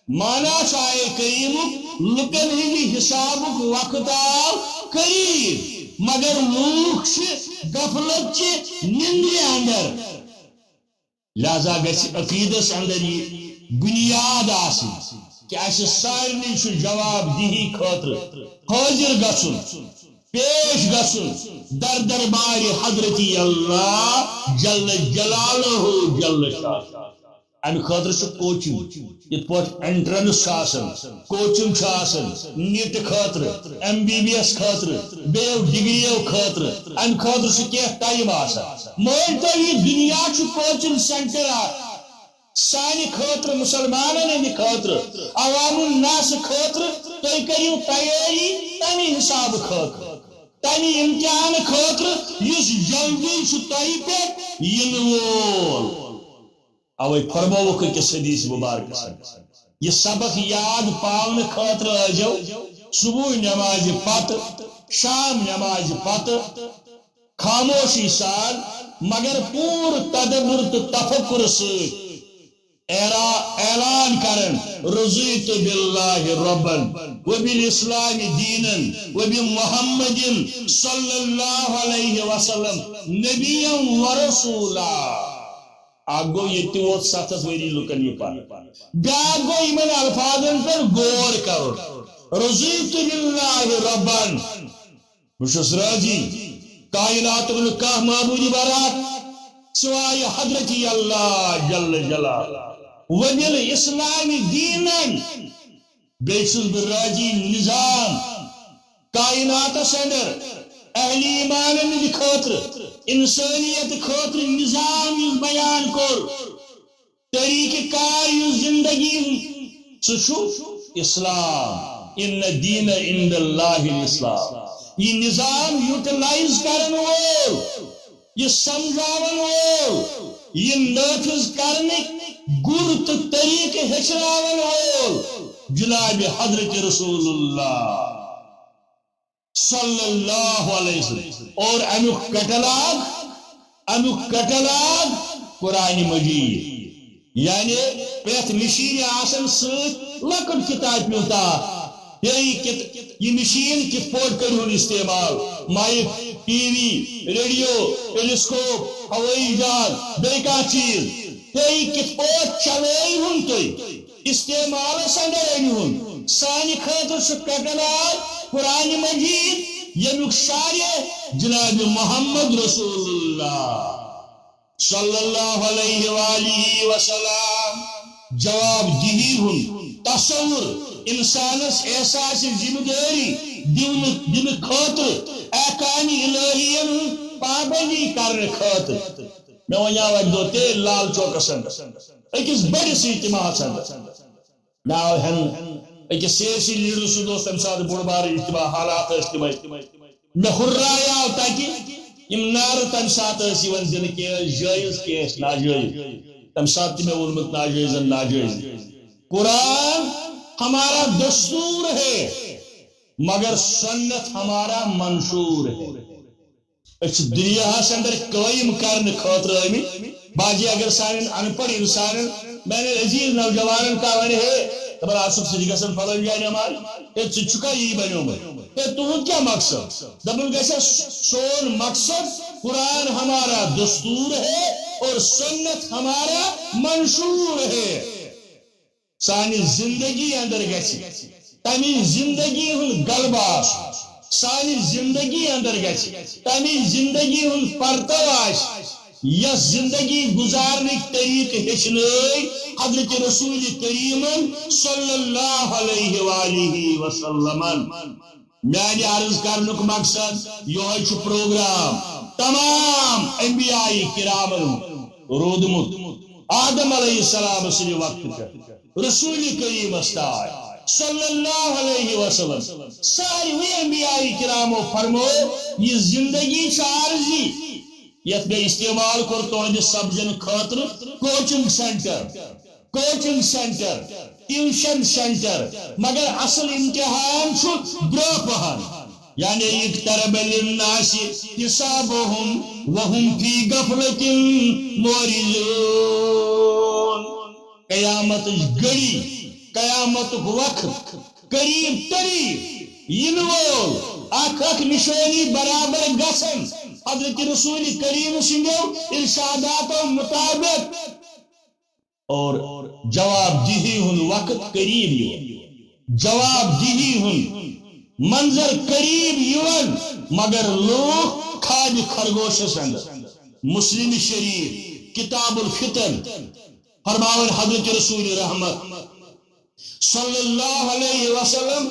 معنی چھُ آیہِ کریمُک، لُکن ہٕنٛدِ حسابُک وقت آو قریب، مگر لوٗکھ چھِ غفلت چہِ نِندرِ اندر۔ لہذا گژھِ عقیدس اندر یہِ بنیاد آسٕنۍ کہِ اسہِ سارنٕے چھُ جواب دہی خٲطرٕ حٲضِر گژھُن، پیش گژھُن در دربارِ حضرتِ اللہ جل جلالہ جل شانہ۔ امہِ خٲطرٕ چھُ کوچنگ، یِتھ پٲٹھۍ انٹرنس چھُ آسان، کوچنگ چھُ آسان، نیٹ خٲطرٕ، ایم بی بی ایس خٲطرٕ، بیٚیو ڈگریو خٲطرٕ، امہِ خٲطرٕ چھُ کینٛہہ ٹائم آسان۔ مٲنۍ تو، یہِ دُنیا چھُ کوچنگ سینٹر اکھ سانہِ خٲطرٕ، مسلمانن ہٕنٛدِ خٲطرٕ، عوام الناس خٲطرٕ۔ تُہۍ کٔرِو تیٲری تمہِ حسابہٕ خٲطرٕ، تمہِ امتحان خٲطرٕ، یُس جلدی چھُ تۄہہِ پٮ۪ٹھ یِنہٕ وول۔ اوے فرمووُکھ أکِس حدیث مبارکس اندر، یہِ سبق یاد پاونہٕ خٲطرٕ ٲسۍزیو صبح نمازِ پتہٕ، شام نمازِ پتہٕ خاموشی سان، مگر پوٗرٕ تدبر تہٕ تفکر سۭتۍ اعرا-، اعلان کران، رضیت باللہ ربا وبالاسلام دینا وبمحمد صلی اللہ علیہ وسلم نبیا ورسولا۔ اکھ گوٚو، ییٚتہِ تہِ ووت ستھ ہتھ ؤری لُکن یہِ پرُن۔ بیٛاکھ گوٚو، یِمن الفاظن پٮ۪ٹھ غور کرُن۔ رضیت باللہ ربا، بہٕ چھُس راضی، کائناتُک نہٕ کانٛہہ معبوٗدِ برحق سوائے حضرت اللہ جل جلالہ۔ وبالاسلام دینا، بیٚیہِ چھُس بہٕ راضی نظام کائناتس اندر اہلِ ایمانن ہٕنٛدِ خٲطرٕ، انسٲنیت خٲطرٕ نظام یُس بیان کوٚر، طریقہ کار یُس زندگی ہُنٛد، سُہ چھُ اسلام۔ ان الدین عند اللہ الاسلام۔ یہِ نظام یوٹیلائز کرن وول، یہِ سمجھاون وول، یہِ نافذ کرنٕکۍ گر تہٕ طریقہٕ ہیٚچھناون وول جناب حضرت رسول اللہ صلی اللہ علیہ وسلم۔ اور امیُک کٹلاگ، امیُک کٹلاگ قرآن مجید۔ یعنی پرٛٮ۪تھ مِشیٖنہِ آسن سۭتۍ لۄکٕٹ کِتاب پیوٗنٛتاہ۔ بیٚیہِ کِت-، یہِ مِشیٖن کِتھ پٲٹھۍ کٔرِہُن استعمال؟ Mike, T V, radio, telescope, ہوٲیی جہاز، بیٚیہِ کانٛہہ چیٖز۔ بیٚیہِ کِتھ پٲٹھۍ چلٲیہُن تُہۍ؟ استعمالس اندر أنِہُن۔ سانہِ خٲطرٕ چھُ کٹلاگ قرآن مجید، ییٚمیُک شارح جناب محمد رسول اللہ صلی اللہ علیہ وآلہ وسلم۔ جواب دہی ہُنٛد تصور، انسانس احساس ذمہ داری دِونہٕ، دِنہٕ خٲطرٕ، احکام الہیَن ہٕنٛز پابندی کرنہٕ خٲطرٕ۔ مےٚ وَنیٛاو اَکہِ دۄہ تیٚلہِ لال چوکس اندر أکِس بٔڑِس اجتماعس اندر۔ مےٚ آو ہٮ۪نہٕ أکِس سیٲسی لیڈر سُنٛد اوس تَمہِ ساتہٕ بوٚڑ بارٕ اجتماع، حالات ٲسۍ تِمے۔ مےٚ ہُرراریٛاو تَتہِ، یِم نعرٕ تَمہِ ساتہٕ ٲسۍ یِوان دِنہٕ، کینٛہہ ٲسۍ جٲیز، کینٛہہ ٲسۍ ناجٲیز۔ تَمہِ ساتہٕ تہِ مےٚ ووٚنمُت ناجٲیزن ناجٲیز۔ قرآن ہمارا دستور ہے، مگر سنت ہمارا منشور ہے۔ أسۍ چھِ دُنیاہَس اندر قٲیِم کرنہٕ خٲطرٕ آمٕتۍ۔ بعضی اگر سانٮ۪ن ان پڑھ انسانن، میانٮ۪ن عزیز نوجوانن کانٛہہ ونہِ، ہے، دپان، آصف، ژٕ تہِ گژھن فلٲنۍ جایہِ نٮ۪ماز، ہے، ژٕ تہِ چھُکھا یی بنیومُت؟ تہٕ تُہُنٛد کیٛاہ مقصد؟ دَپُن گژھِ، سون مقصد قرآن ہمارا دستور ہے اور سنت ہمارا منشور ہے۔ سانہِ زندگی اندر گژھِ تمِچ زندگی ہُنٛد غلبہٕ آسُن، سانہِ زندگی اندر گژھِ تمِچ زندگی ہُنٛد پرتو آسہِ، یۄس زندگی گزارنٕکۍ طریقہٕ ہیٚچھنٲے حضرت رسول کریمن صلی اللہ علیہ وآلہ وسلمن۔ میانہِ عرض کرنُک مقصد یہوے چھُ پروگرام تمام انبیاء کرامن ہُنٛد روٗدمُت۔ آدم علیہ السلام سٕنٛدِ وقتہٕ پٮ۪ٹھ رسول کریمس تام صلی اللہ علیہ وسلم، ساروی انبیاء کرامو فرمو، یہِ زندگی چھِ عارضی۔ یتھ مےٚ استعمال کوٚر تُہنٛدِ سبزن خٲطرٕ coaching centre, coaching centre, tuition centre, مگر اصل امتحان چھُ برونٛہہ پہن۔ یعنی اقترب للناس حسابهم وهم في غفلة معرضون۔ قیامتٕچ گھڑی، قیامتُک وقت قریب تریب یِنہٕ وول، اکھ اکھ نشٲنی برابر گژھن۔ حضرت رسول کریم سٕنٛدیو ارشاداتو مطابق اور جواب دہی ہُنٛد وقت قریب یِوان، جواب دہی ہُنٛد منظر قریب یِوان، مگر لوٗکھ کھادِ خرگوشس اندر۔ مسلم شریف، کتاب الفطن، فرماوان حضرت رسول رحمت صلی اللہ علیہ وسلم،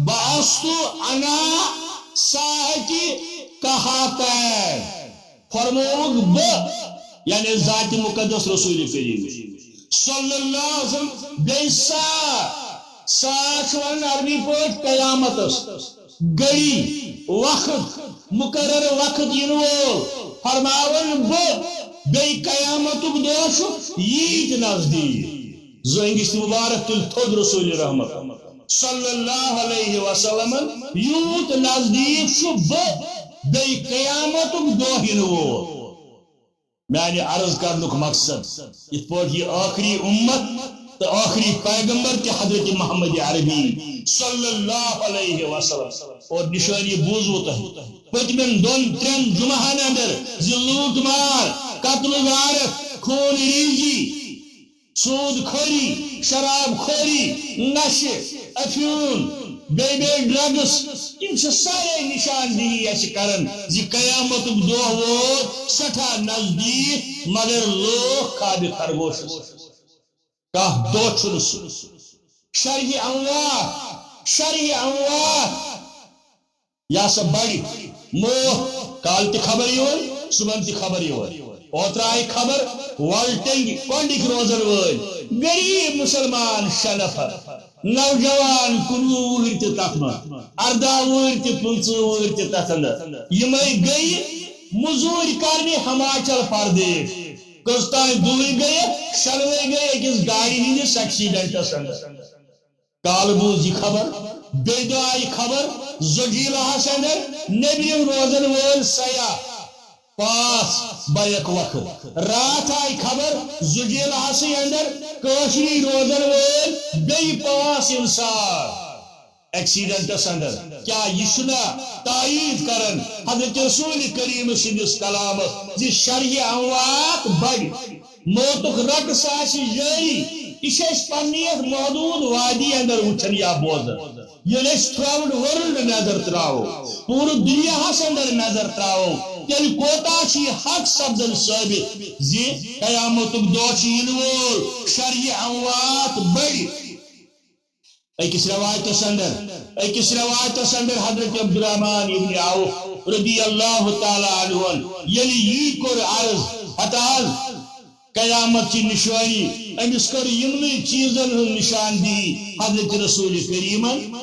بعثت انا ساعتی کہاتین، فرمووُکھ بہٕ، یعنی ذات مقدس رسول کریم صلی اللہ علیہ وسلم، بیٚیہِ ساعت، ساعت چھُ وَنان عربی پٲٹھۍ قیامتس، گھڑی، وقت، مقرر وقت یِنہٕ وول، فرماوان بہٕ، بیٚیہِ قیامتُک دۄہ چھُ ییٖتۍ نزدیٖک۔ زٲنٛگِس تہِ مُبارک تُلۍ تھوٚد رسول رحمت صلی اللہ علیہ وسلمن، یوٗت نزدیٖک چھُ بہٕ بیٚیہِ قیامتُک دۄہ یِنہٕ وول۔ میانہِ عرض کرنُک مقصد، یِتھ پٲٹھۍ یہِ ٲخری اُمت تہٕ ٲخری پیغمبر تہِ حضرت محمد عربی صلی اللہ علیہ وسلم اور نشٲنی بوٗزوٕ تۄہہِ پٔتمٮ۪ن دۄن ترٛٮ۪ن جمعہن اندر زِ لوٗٹ مار، قتل و غارت، خوٗن ریزی، سود خوری، شراب خوری، نشہِ، افیون، بیٚیہِ بیٚیہِ ڈرگس، یِم چھِ سارے نشاندہی اَسہِ کران زِ قیامتُک دۄہ ووت سٮ۪ٹھاہ نزدیٖک، مگر لوٗکھ کھادِ خرگوشس۔ کانٛہہ دۄہ چھُنہٕ سُہ۔ شرحِ اموات، شرحِ اموات۔ یہِ ہسا بڑِ۔ موت کالہٕ تہِ خبر یِوان، صُبحن تہِ خبر یِوان۔ اوترٕ آیہِ خبر، وۄلٹنگۍ کۄنڈٕکۍ روزن وٲلۍ غریب مسلمان شےٚ نفر، نوجوان کُنوُہ وُہٕرۍ تہِ تتھ منٛز، ارداہ وُہٕرۍ تہِ، پٕنٛژٕہ وُہٕرۍ تہِ تتھ اندر، یِمے گٔیہِ مٔزوٗرۍ کرنہِ ہماچل پردیش۔ کٔژ تام دُہٕے گٔیہِ، شنوے گٔیہِ أکِس گاڑِ ہٕنٛدِس ایکسیڈنٹس اندر۔ کالہٕ بوٗز یہِ خبر، بیٚیہِ دۄہ آیہِ خبر، زُجیٖلاہس اندر نیٚبرِم روزن وٲلۍ سیاح پانٛژھ بیک وقت۔ راتھ آیہِ خبر، زُجیٖلاہسٕے اندر کٲشری روزن وٲلۍ بیٚیہِ پانٛژھ انسان ایکسیڈنٹس اندر۔ کیٛاہ یہِ چھُنہ تایید کران حضرت رسول کریم سٕنٛدِس کلامس زِ شرحِ اموات بڑِ؟ موتُک رقص آسہِ جٲری۔ یہِ چھِ أسۍ پننہِ یتھ محدود وادی اندر وٕچھان یا بوزان۔ ییٚلہِ أسۍ تھرٛوٗ آوُٹ ورلڈ نظر ترٛاوو، پوٗرٕ دُنیاہس اندر نظر ترٛاوو، تیٚلہِ کوتاہ چھُ یہِ حق سپدان ثٲبت زِ قیامتُک دۄہ چھُ یِنہٕ وول، شرحِ اموات بڑِ۔ أکِس رٮ۪وایتس اندر، أکِس رٮ۪وایتس اندر حضرت عبدالرحمن ابن عوف رضی اللہ تعالیٰ عنہ ییٚلہِ یی کوٚر عرض، ہتا حظ قیامت چہِ نشٲنی، أمِس کٔر یِمنٕے چیٖزن ہٕنٛز نشاندہی حضرت رسول کریمن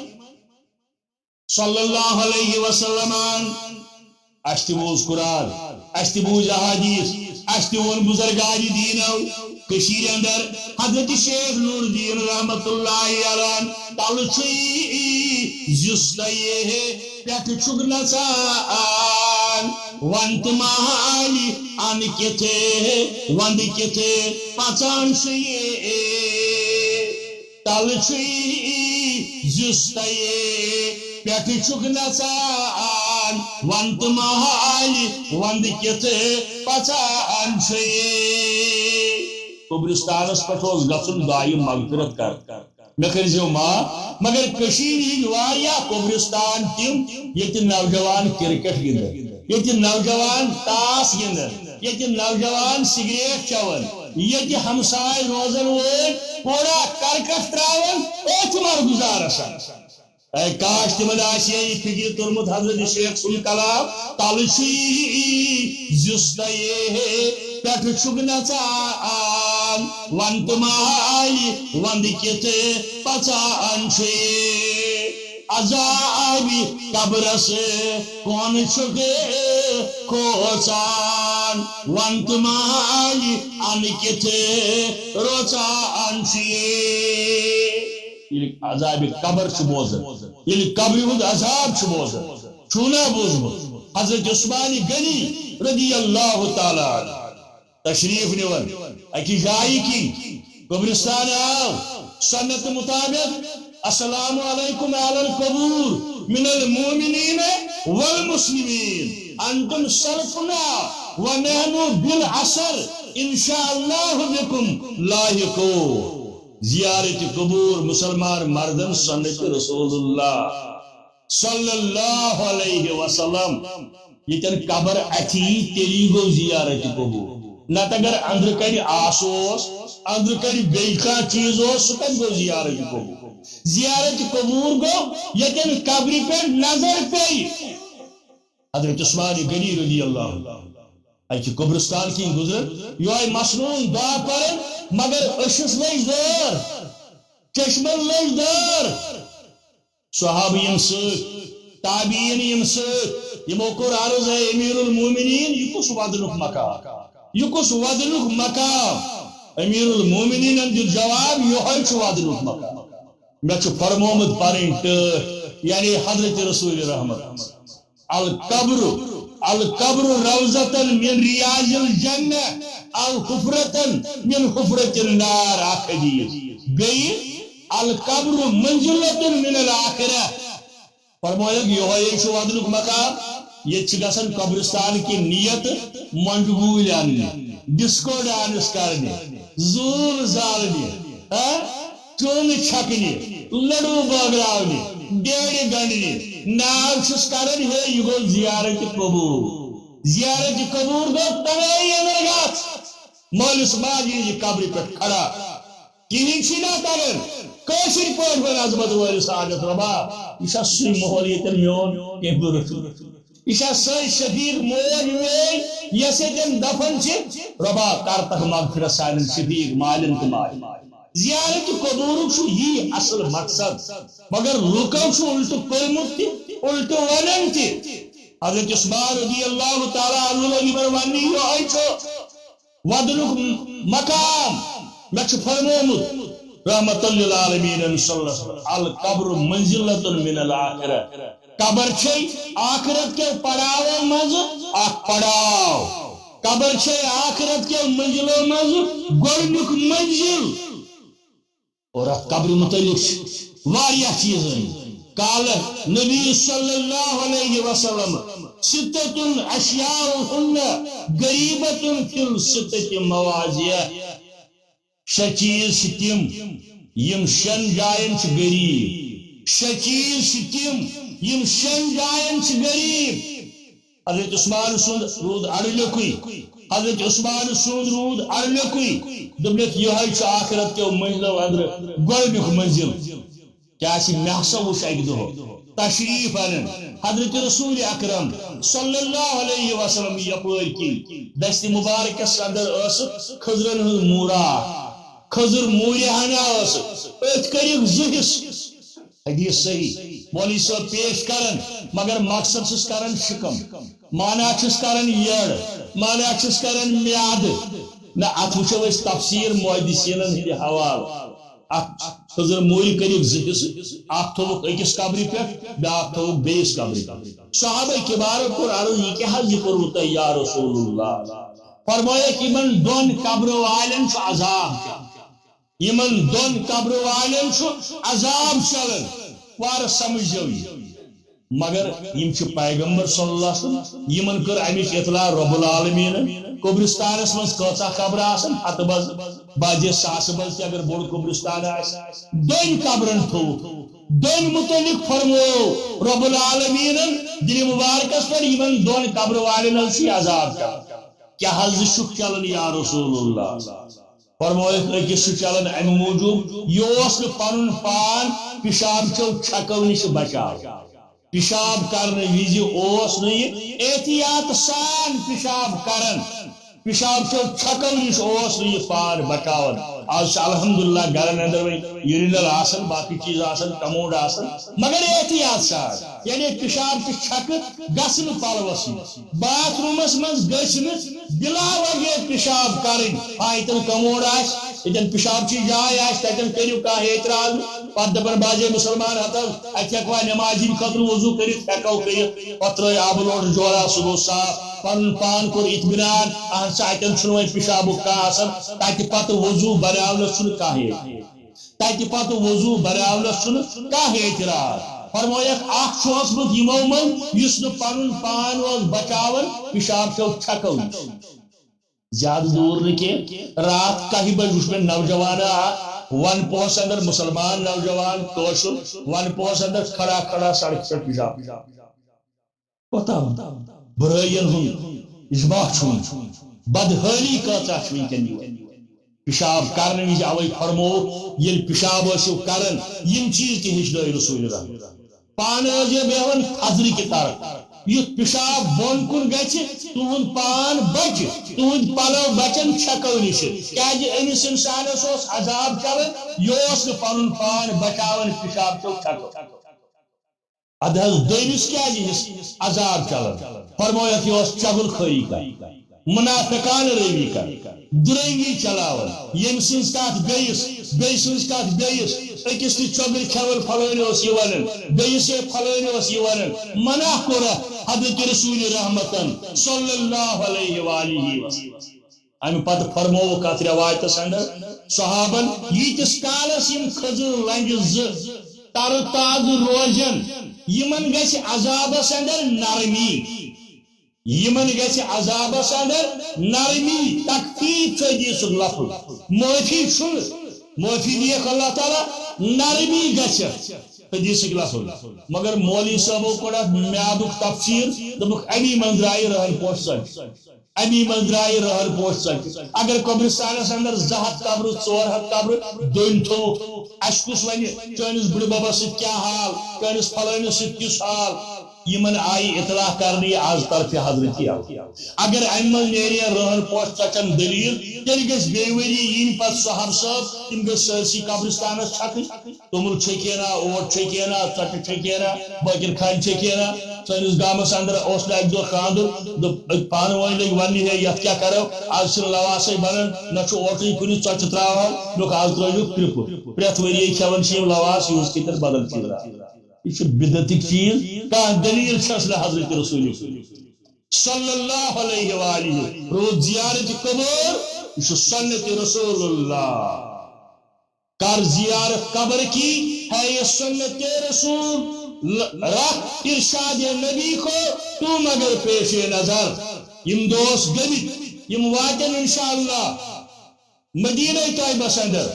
صلی اللہ علیہ وسلمن۔ اسہِ تہِ بوٗز قرآن، اسہِ تہِ بوٗز احادیث، اسہِ تہِ ووٚن بزرگان دینو۔ کٔشیٖرِ اندر حضرت شیخ نور الدین رحمت اللہ علیہ تلہٕ چھُے زِستَے پٮ۪ٹھ چھُکھ نژان، وَن تہٕ مالہِ اَن کِتھ وَندٕ کِتھ پَژان چھُے۔ تلہٕ چھُے زِستَے پٮ۪ٹھٕ چھُکھ نژان، وَن تہٕ مالہِ وَندٕ کِتھ پَژان چھُے۔ قبرستانس پٮ۪ٹھ اوس گژھُن دعایہِ مغفرت کر، مےٚ کٔرۍزیو معاف۔ مگر کٔشیٖرِ ہِنٛدۍ واریاہ قبرستان تِم، ییٚتہِ نوجوان کرکٹ گِنٛدن، ییٚتہِ نوجوان تاس گِنٛدن، ییٚتہِ نوجوان سگریٹ چٮ۪وان، ییٚتہِ ہمساے روزن وٲلۍ کوڑا کرکٹ تراوان، أتھۍ مر گُزارس۔ اے کاش تِمن آسہِ ہے یہِ فکرِ توٚرمُت حضرت شیخ سُنٛد کلام، تلہٕ چھُ یی زِس تہٕ یے پٮ۪ٹھٕ چھُکھ نژان، وَن تہٕ مالہِ وَندٕ کِتھ پَژان چھُے۔ عذابِ قبرس کون چھُکھ کھوژان، وَن تہٕ مالہِ اَنہٕ کِتھ روژان چھُے۔ ییٚلہِ عذابِ قبر چھُ بوزان، ییٚلہِ قبرِ ہُنٛد عذاب چھُ بوزان، چھُو نا بوٗزمُت؟ حضرت عثمان غنی رضی اللہ تعالیٰ عنہ تشریف نِوان اَکہِ جایہِ کِنۍ قبرستان آو، سنت مطابق، السلام علیکم اہل القبور من المؤمنین والمسلمین، انتم سلفنا ونحن بالعصر ان شاء اللہ بکم لاحقون۔ زیارت قبور مسلمان مردن سنت رسول اللہ صلی اللہ علیہ وسلم۔ ییٚتٮ۪ن قبر اَتھِ یی، تیٚلی گوٚو زیارت قبور۔ نتہٕ اگر أنٛدرٕ کنہِ آس اوس، أنٛدرٕ کنہِ بیٚیہِ کانٛہہ چیٖز اوس، سُہ کتہِ گوٚو زیارت قبور؟ زیارت قبور گوٚو ییٚتٮ۪ن قبرِ پٮ۪ٹھ نظر پیٚیہِ۔ حضرت عثمان غنی رضی اللہ عنہ اَکہِ قبرستان کِنۍ گُزران، یِہوٚے مسنوٗن دعا پران، مگر أچھِس لٔج دٲر، چشمن لٔج دٲر۔ صحابہٕ یِم سۭتۍ، تابعین یِم سۭتۍ، یِمو کوٚر عرض، اے امیر المومنین، یہِ کُس ودنُک مقام؟ یہِ کُس ودنُک مقام؟ امیر المومنینن دیُت جواب، یِہوٚے چھُ ودنُک مقام۔ مےٚ چھُ فرمومُت پنٕنۍ ٹٲٹھۍ، یعنی حضرت رسول رحمت۔ القبر، القبر روضة من رياض الجنة أو حفرة من حفر النار، اکھ حدیث۔ بیٚیہِ، القبر منزلة من الآخرة۔ فرمٲیکھ، یِہوٚے چھُ ودنُک مقام۔ ییٚتہِ چھِ گژھان قبرستان کہِ نیت مۄنٛجہِ گوٗلۍ اننہِ، ڈسکو ڈانس کرنہِ، زوٗل زالنہِ، ہاں؟ چوٚنٛگ چھکنہِ، لڈو بٲگراونہِ، بیرِ گنڈنہِ۔ ناو چھِس کران، ہے، یہِ گوٚو زیارت قبور۔ زیارت قبور گوٚو تَوَے اندر گژھ۔ مٲلِس ماجہِ ہٕنٛزِ قبرِ پٮ۪ٹھ کھڑا۔ کِہیٖنۍ چھُے نہ تگان۔ کٲشِر پٲٹھۍ وَن عظمت وٲلِس حاجت ربا۔ یہِ چھا سُے ماحول ییٚتٮ۪ن میون کینٛہہ بُرٕ چھُ؟ یہِ چھا سۄے شفیق موج میٲنۍ، یۄس ییٚتٮ۪ن دفن چھِ؟ رۄبا، کر تکھ مغفرت سانٮ۪ن شفیق مالٮ۪ن تہٕ ماجٮ۪ن۔ زیارت قبورُک چھُ یی اصل مقصد، مگر لُکو چھُ الٹہٕ کوٚرمُت تہِ، الٹہٕ ونان تہِ۔ حضرت عثمان رضی اللہ تعالیٰ عنہ لوٚگ یِمن وننہِ، یِہوٚے چھُ ودنُک مقام۔ مےٚ چھُ فرمومُت رحمت للعالمین صلی اللہ علیہ وسلم، القبر منزلة من الآخرة۔ قبر چھے آخرت کیو پڑاوو منٛز اکھ پڑاو۔ قبر چھے آخرت کیو منزلو منٛز گۄڈنیُک منزل۔ اور اتھ قبرِ متعلق چھِ واریاہ چیٖز ٲمٕتۍ۔ قال نبی صلی اللہ علیہ وسلم، ستة أشياء هن غريبة في الستة مواضع۔ شےٚ چیٖز چھِ تِم یِم شٮ۪ن جاین چھِ غریٖب۔ شےٚ چیٖز چھِ تِم یِم شٮ۪ن جاین چھِ غریٖب۔ حضرت عثمان سُنٛد روٗد اَڑٕ لیوٚکھُے۔ حضرت عثمان سُنٛد روٗد اَڑٕ لیوٚکھُے۔ دوٚپنَکھ، یِہوٚے چھُ آخرت کیو منزلو اندرٕ گۄڈٕنیُک منزل۔ کیٛازِ مےٚ ہسا وُچھ اَکہِ دۄہ تشریٖف اَنان حضرت رسول اکرم صلی اللہ علیہ وسلم یپٲرۍ کِنۍ۔ دستِ مبارکس اندر ٲسٕکھ کھٔزرن ہٕنٛز موٗرا۔ کھٔزٕر موٗرِ ہنا ٲسٕکھ۔ أتھۍ کٔرِکھ زٕ حصہٕ۔ حدیث صحیح۔ مولوی صٲب پیش کران، مگر مقصد چھُس کران شِکم۔ معنی چھُس کران یٔڑ، معنی چھُس کران میادٕ۔ نہ، اتھ وٕچھو أسۍ تفسیٖر محدثیٖنن ہٕنٛدِ حوالہٕ۔ اتھ کھٔزٕر موٗرِ کٔرِکھ زٕ حصہٕ، اکھ تھوٚوُکھ أکِس قبرِ پٮ۪ٹھ، بیٛاکھ تھوٚوُکھ بیٚیِس قبرِ پٮ۪ٹھ۔ صحابہ کبارو کوٚر عرض، یہِ کیٛاہ حظ، یہِ کوٚروٕ تۄہہِ یا رسول اللہ؟ فرمٲیکھ، یِمن دۄن قبرٕ والٮ۪ن چھُ عذاب چلان۔ یِمن دۄن قبرٕ والٮ۪ن چھُ عذاب چلان۔ وارٕ سمجھو یہِ۔ مگر یِم چھِ پیغمبر صلی اللہ علیہ وسلم، یِمن کٔر اَمِچ اطلاع رب العالمیٖنن۔ قبرستانس منٛز کۭژاہ قبرٕ آسن؟ ہتہٕ بز، بجے ساسہٕ بز تہِ اگر بوٚڑ قبرستان آسہِ، دۄن قبرن تھوٚوُکھ۔ دۄن متعلق فرموو رب العالمیٖنن دِلہِ مبارکس پٮ۪ٹھ، یِمن دۄن قبرٕ والٮ۪ن حظ چھُ یہِ عذاب کران۔ کیٛاہ حظ چھُکھ چلان یا رسول اللہ؟ فرمٲیِکھ، أکِس چھُ چلان اَمہِ موٗجوٗب، یہِ اوس نہٕ پنُن پان پِشاب چیو چھکو نِش بچاوان۔ پِشاب کرنہٕ وِزِ اوس نہٕ یہِ احتیاط سان پِشاب کران، پِشاب چیو چھکو نِش اوس نہٕ یہِ پان بچاوان۔ آز چھِ الحمدللہ گرن اندر وۄنۍ urinal آسان، باقٕے چیٖز آسان، commode آسان، مگر احتیاط سان، یعنی پِشاب چہِ چھکہٕ گژھنہٕ پلوس نِش۔ باتھ روٗمس منٛز گٔژھۍ نہٕ بِلا وجہ پِشاب کرٕنۍ۔ آ، ییٚتٮ۪ن commode آسہِ، ییٚتٮ۪ن پِشاب چہِ جاے آسہِ، تَتٮ۪ن کٔرِو کانٛہہ اعتراض۔ پتہٕ دَپَن باجے مُسلمان، ہتہٕ حظ، اَتہِ ہٮ۪کوا نٮ۪مازِ ہِنٛدِ خٲطرٕ وضوٗ کٔرِتھ؟ ہٮ۪کو کٔرِتھ۔ پتہٕ ترٛٲے آبہٕ لوٹہٕ جورا، سُہ گوٚو صاف۔ پنُن پان کوٚر اطمینان، اہن سا، اَتٮ۪ن چھُنہٕ وۄنۍ پِشابُک کانٛہہ اثر۔ تَتہِ پتہٕ وضوٗ بناونَس چھُنہٕ کانٛہہ اعتراض۔ تَتہِ پتہٕ وضوٗ بناونَس چھُنہٕ کانٛہہ اعتراض۔ فرمٲیکھ، اکھ چھُ اوسمُت یِمو منٛز، یُس نہٕ پنُن پان اوس بچاوان پِشاب چیو چھکو نِش۔ زیادٕ دوٗر نہٕ کینٛہہ، راتھ کاہہِ بجہِ وُچھ مےٚ نوجوان اکھ، ون پوہس اندر، مسلمان نوجوان کٲشُر، ون پوہس اندر کھڑا کھڑا سڑکہِ پٮ۪ٹھ پِشاب۔ کوتاہ برٲیین ہُنٛد اجماع چھُ وٕنہِ۔ بدحٲلی کۭژاہ چھِ وٕنکٮ۪ن یِوان۔ پِشاب کرنہٕ وِزِ اوے فرمو، ییٚلہِ پِشاب ٲسِو کران، یِم چیٖز تہِ ہیٚچھنٲے رسول رحمت۔ پانہٕ ٲسۍزیو بیٚہوان تھزرٕ کہِ طرف۔ یُتھ پِشاب بۄن کُن گژھِ، تُہُنٛد پان بچہِ، تُہُنٛدۍ پلو بچن چھکو نِشہِ۔ کیازِ أمِس انسانس اوس عذاب چلان، یہِ اوس نہٕ پنُن پان بچاوان پِشاب چیو چھکو۔ ادٕ حظ، دوٚیمِس کیازِ یِس عذاب چلان؟ فرمٲیکھ، یہِ اوس چغل خٲری کران، منافقانہٕ روی کران، درنگی چلاوان، ییٚمہِ سٕنٛز کتھ بیٚیِس، بیٚیہِ سٕنٛز کتھ بیٚیِس، أکِس تہِ چۄگرِ کھٮ۪وان پھلٲنۍ اوس یہِ ونان، بیٚیِس ہے پھلٲنۍ اوس یہِ ونان۔ منع کوٚرکھ حضرت رسول رحمتن صلی اللہ علیہ وآلہ وسلم۔ امہِ پتہٕ فرمووُکھ اتھ رٮ۪وایتس اندر، صحابن، ییٖتِس کالس یِم کھٔزٕر لنجہِ زٕ ترٕ تازٕ روزن، یِمن گژھِ عذابس اندر نرمی۔ یِمن گژھِ عذابس اندر نرمی، تخفیف چھُ حدیثُک لفظ، معٲفی چھُنہٕ۔ معٲفی دِیَکھ اللہ تعالیٰ، نرمی گژھِ حدیثٕکۍ لفظ۔ مگر مولوی صٲبو کوٚڑ اتھ میادُک تفسیر، دوٚپُکھ، امی منٛز درٛایہِ رہن پوش ژۄچہِ، امی منٛز درٛایہِ رہن پوش ژۄچہِ۔ اگر قبرستانس اندر زٕ ہتھ قبرٕ، ژور ہتھ قبرٕ، دٔنۍ تھوٚوُکھ، اسہِ کُس ونہِ چٲنِس بٕڈِ ببس سۭتۍ کیٛاہ حال، چٲنِس فلٲنِس سۭتۍ کیُس حال؟ یِمن آیہِ اطلاع کرنہٕ یہِ از طرفِ حضرت اول۔ اگر امہِ منٛز نیرِ ہے رہن پوش ژۄچن دلیل، تیٚلہِ گژھِ بیٚیہِ ؤری یِنۍ پتہٕ صحابہٕ صٲب، تِم گژھِ سٲرسٕے قبرستانس چھکٕنۍ۔ توٚمُل چھکہِ نا، اوٹ چھکہِ نا، ژۄچہِ چھکہِ نا، بٲکر خانہِ چھکہِ نا۔ سٲنِس گامس اندر اوس نہٕ اکہِ دۄہ خانٛدر، دوٚپ، أکۍ پانہٕ وٲنۍ لٔگۍ وننہِ، ہے، یتھ کیٛاہ کرو؟ از چھِنہٕ لواسے بنان، نہ چھُ اوٹٕے کُنہِ، ژۄچہِ ترٛاوہو۔ دوٚپُکھ، از ترٛٲوِو کرٛپُک۔ پرٛٮ۪تھ ؤری کھٮ۪وان چھِ یِم لواس، یوٗز کٔرِتھ بدل چیٖز۔ یہِ چھُ بدعتٕکۍ چیٖز۔ کانٛہہ دلیل چھَس نہٕ حضرت رسول صلی اللہ علیہ وآلہ۔ روٗد زیارت قبر، یہِ چھُ سنت رسول اللہ۔ کر زیارت قبر کی، ہے یہ سنت رسول، ل-، رکھ ارشاد نبی کو تو مگر پیش نظر۔ یِم دۄہ ٲسۍ گٔمٕتۍ، یِم واتن انشاءاللہ مدینہ طیبس اندر،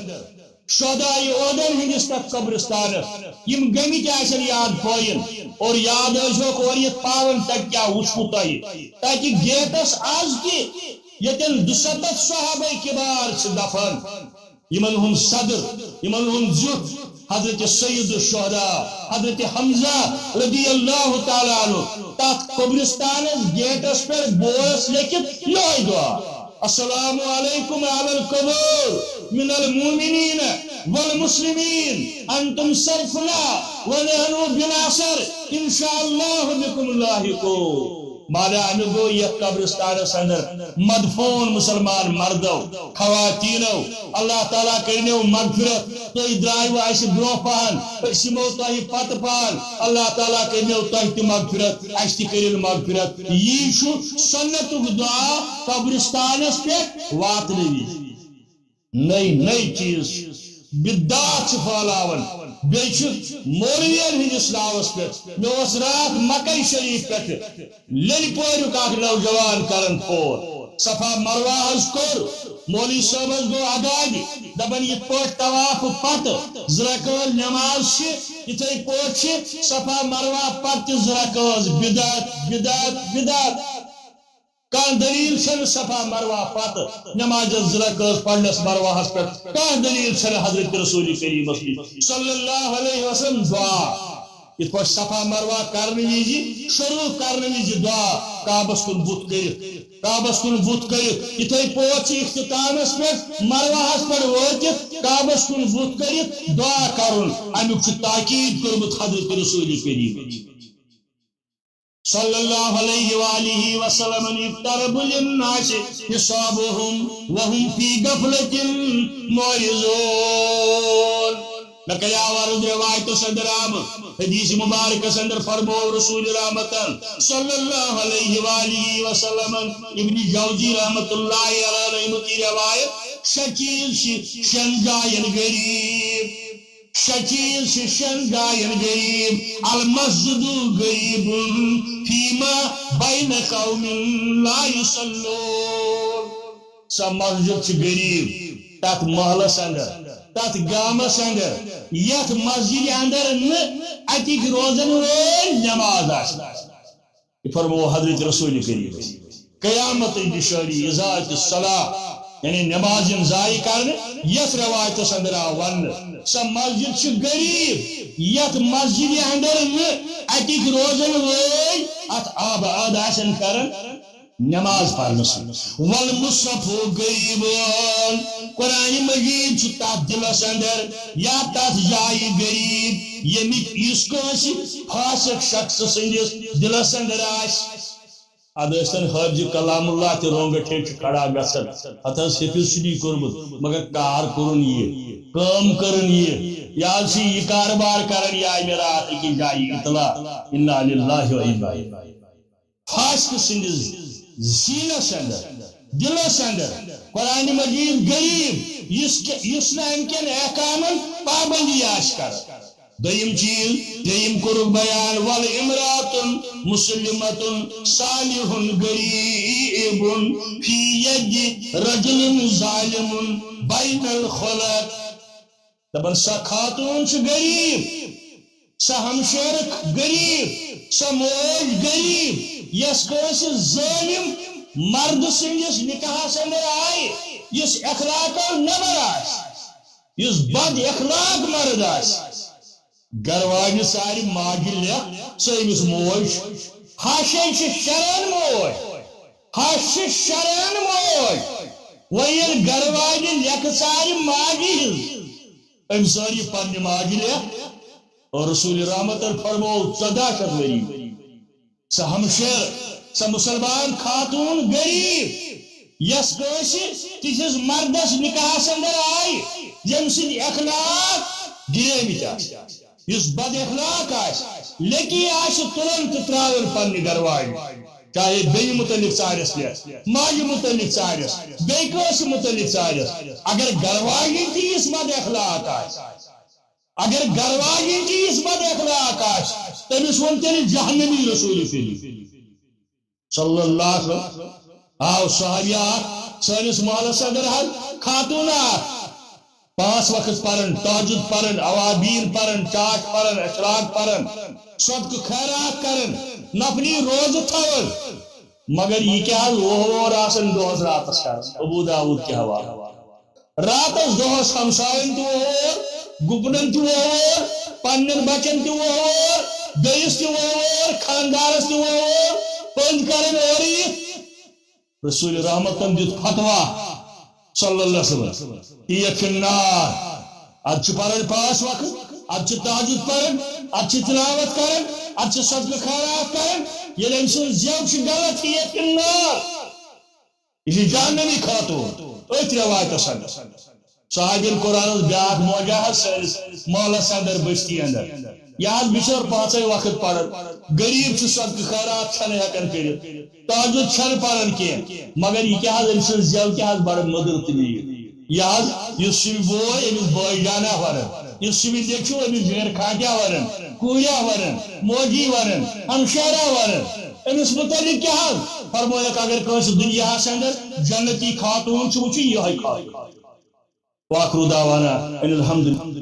شہداء احدن ہندس تتھ قبرستانس۔ یِم گٔمٕتۍ آسن یاد پٲیِن، اور یاد ٲسۍزیوکھ اورٕ یِتھ پاوان، تتہِ کیٛاہ وُچھوٕ تۄہہِ؟ تتہِ گیٹس از تہِ ییٚتٮ۪ن دُستتھ صحابہ کبار چھِ دفن، یِمن ہُنٛد صدر، یِمن ہُنٛد زیُٹھ حضرت سید الشہداء حضرت حمزہ رضی اللہ تعالیٰ عنہ، تتھ قبرستانس گیٹس پٮ۪ٹھ بوس لیکھِتھ یِہوٚے دعا، السلام علیکم اہل القبور من المؤمنین والمسلمین، انتم صرفنا ونحن بناصر، ان شاء اللہ بكم لاحقون۔ مانا اَمیُک گوٚو یَتھ قبرستانَس اندر مدفون مسلمان مردو، خواتینو، اللہ تعالیٰ کٔرِنو مغفرت۔ تُہۍ درٛایوٕ اَسہِ برٛونٛہہ پہن، أسۍ یِمو تۄہہِ پتہٕ پہن۔ اللہ تعالیٰ کٔرِنو تۄہہِ تہِ مغفرت، اَسہِ تہِ کٔرِن مغفرت۔ یی چھُ سنتُک دعا قبرستانَس پٮ۪ٹھ واتنہٕ وِزِ۔ نٔے نٔے چیٖز بدعات چھِ پھٲلاوان، بیٚیہِ چھُ مولوین ہٕنٛدِس ناوس پٮ۪ٹھ۔ مےٚ اوس راتھ مکے شریف پٮ۪ٹھ لٔلۍ پوریُک اکھ نوجوان کران فون۔ صفا مروہ حظ کوٚر، مولوی صٲبس گوٚو اگادِ، دپان یِتھ پٲٹھۍ طوافہٕ پتہٕ زٕ رکٲژ نماز چھِ، یِتھے پٲٹھۍ چھِ صفا مروہ پتہٕ تہِ زٕ رکٲژ۔ بدعت، بدعت، بدعت۔ کانٛہہ دلیل چھنہٕ صفا مروہ پتہٕ نمازس زٕ رکٲژ پرنس مروہس پٮ۪ٹھ، کانٛہہ دلیل چھنہٕ حضرت رسول کریمس نِش صلی اللہ علیہ وسلم۔ دعا، یِتھ پٲٹھۍ صفا مروہ کرنہٕ وِزِ، شروع کرنہٕ وِزِ دعا، کعبس کُن بُتھ کٔرِتھ، کعبس کُن بُتھ کٔرِتھ، یِتھے پٲٹھۍ چھُ اختتامس پٮ۪ٹھ مروہس پٮ۪ٹھ وٲتِتھ کعبس کُن بُتھ کٔرِتھ دعا کرُن۔ امیُک چھُ تاکید کوٚرمُت حضرت رسول کریم صلی اللہ علیہ وآلہ وسلم، اقترب للناس حسابهم وهم في غفلة معرضون۔ مےٚ کریاو عرض روایتس اندر آمُت، حدیث مبارکس اندر فرموو رسول رحمتن صلی اللہ علیہ وآلہ وسلم، ابن جوزی رحمت اللہ علیہ رحمت روایت، شہ چیز چھِ شٮ۪ن جاین غریب۔ شہ چیز چھِ شٮ۪ن جاین غریب۔ المسجد غریب فيما بين قوم لا يصلون۔ سۄ مسجد چھِ غریب تتھ محلس اندر، تتھ گامس اندر، یتھ مسجد اندر نہٕ اتِکۍ روزن وٲلۍ نماز آسن۔ یہِ فرموو حضرت رسول کریم۔ قیامت نشانی اذاعت الصلاح، یعنی نماز یِن ضایع کرنہٕ، یتھ روایتس اندر آو وننہٕ، سۄ مسجد چھِ غریب، یتھ مسجد اندر نہٕ اتِکۍ روزن وٲلۍ اتھ آباد آسن کران نماز پرنس۔ والمصحف غریب، قرآن مجید چھُ تتھ دلس اندر یا تتھ جایہِ غریب، ییٚمِکۍ، یُس کٲنٛسہِ فاسق شخص سٕنٛدِس دلس اندر آسہِ۔ ادٕ ٲسۍتن حٲفظ کلام اللہ تہِ رونٛگٹھ ہیٚے چھُ کھڑا گژھان۔ اتھ حظ حفظ چھُ نہٕ یہِ کوٚرمُت، مگر کار کوٚرُن یہِ، کٲم کٔرٕن یہِ، یہِ حظ چھُ یہِ کاربار کران، یہِ آیہِ مےٚ راتھ أکِس جایہِ اطلاع۔ انا للہ و انا الیہ۔ فاسق سٕنٛدِس سیٖنس اندر، دلس اندر قرآن مجید غریب، یُس کہ، یُس نہٕ امہِ کٮ۪ن احکامن پابندی آسہِ کران۔ دوٚیِم چیٖز، ترٛیٚیِم کوٚرُکھ بیان، والامرأة مسلمة صالح غریب فی ید رجل ظالم بین الخلق۔ دپان، سۄ خاتون چھِ غریب، سۄ ہمشیرٕ غریب، سۄ موج غریب، یۄس کٲنٛسہِ ظٲلِم مردٕ سٕنٛدِس نکاحس اندر آیہِ، یُس اخلاقو نٮ۪بر آسہِ، یُس بد اخلاق مرد آسہِ، گرٕ واجنہِ ژارِ ماجہِ لیکھ، سۄ أمِس موج۔ ہش چھِ شران موج، ہش چھِ شران موج۔ وۄنۍ ییٚلہِ گرٕ واجنہِ لیکھٕ ژارِ ماجہِ ہٕنٛز، أمۍ ژٲر یہِ پننہِ ماجہِ لیکھ۔ اور رسول رحمتن فرموو ژۄداہ شیٚتھ ؤری۔ سۄ ہمشیر، سۄ مسلمان خاتون غریب، یس کٲنٛسہِ تِتھِس مردس نکاحس اندر آیہِ، ییٚمہِ سٕنٛدۍ اخلاق گِریمٕتۍ آسہِ، یُس بد اخلاق آسہِ، لیٚکی آسہِ تُلان تہٕ ترٛاوان پننہِ گرٕ واجنہِ۔ چاہے بیٚیہِ متعلق ژارٮ۪س لیکھ، ماجہِ متعلق ژارٮ۪س، بیٚیہِ کٲنٛسہِ متعلق ژارٮ۪س، اگر گرٕ واجنہِ تہِ یِژھ بد اخلاق آسہِ، اگر گرٕ واجنہِ تہِ یِژھ بد اخلاق آسہِ، تٔمِس ووٚن تیٚلہِ جہنمی رسول کریم صلی اللہ علیہ وسلم۔ آو صحابی اکھ سٲنِس محلس اندر حظ، خاتون اکھ، پانٛژھ وقت پران، تہجد پران، اوابین پران، چاش پران، اشراق پران، صدقہٕ خیرات کران، نفلی روزٕ تھاوان، مگر یہِ کیٛاہ حظ وُہ وُہر آسان دۄہس راتس کران۔ ابو داؤد کہِ حوالہٕ۔ راتس دۄہس ہمساین تہِ وۄہوور، گُپنن تہِ وۄہوور، پننٮ۪ن بچن تہِ وۄہوور، بیٚیِس تہِ وۄہوور، خاندارس تہِ وۄہوور، پٔنٛد کرن اورٕ یِتھ۔ رسول رحمتن دیُت فتوا صلی اللہ علیہ وسلم، "هي في النار"۔ اتھ چھُ پران پانٛژھ وقت، اتھ چھُ تہجد پران، اتھ چھِ تلاوت کران، اتھ چھِ صدقہٕ خیرات کران۔ ییٚلہِ أمۍ سُنٛد زٮ۪و چھُ غلط، "هي في النار"۔ یہِ چھِ جہنمی خاتون، أتھۍ رٮ۪وایتس اندر۔ صحابین کوٚر عرض، بیٛاکھ موجہ حظ سٲنِس محلس اندر، بستی اندر، یہِ حظ بِچٲر پانٛژے وقت پران، غریب چھُ، صدقہٕ خیرات چھنہٕ ہٮ۪کان کٔرِتھ، تہجد چھنہٕ پران کینٛہہ، مگر یہِ کیٛاہ حظ، أمۍ سٕنٛز زٮ۪و کیٛاہ حظ بڑٕ مٔدٕر تہٕ میٖٹھ۔ یہِ حظ، یُس یہِ بوے، أمِس بٲے جانا ونان، یُس سِوِل لیکھِو، أمِس غٲر خانٛدیا وَنان، کوٗریا وَنان، موجی وَنان، ہمشیرا وَنان۔ أمِس مُتعلِق کیٛاہ حظ؟ فرمٲیکھ، اگر کٲنٛسہِ دُنیاہَس اندر جنتی خاتوٗن چھُ وٕچھُن، یِہوٚے خاتوٗن۔ وآخر دعوانا ان الحمد للہ۔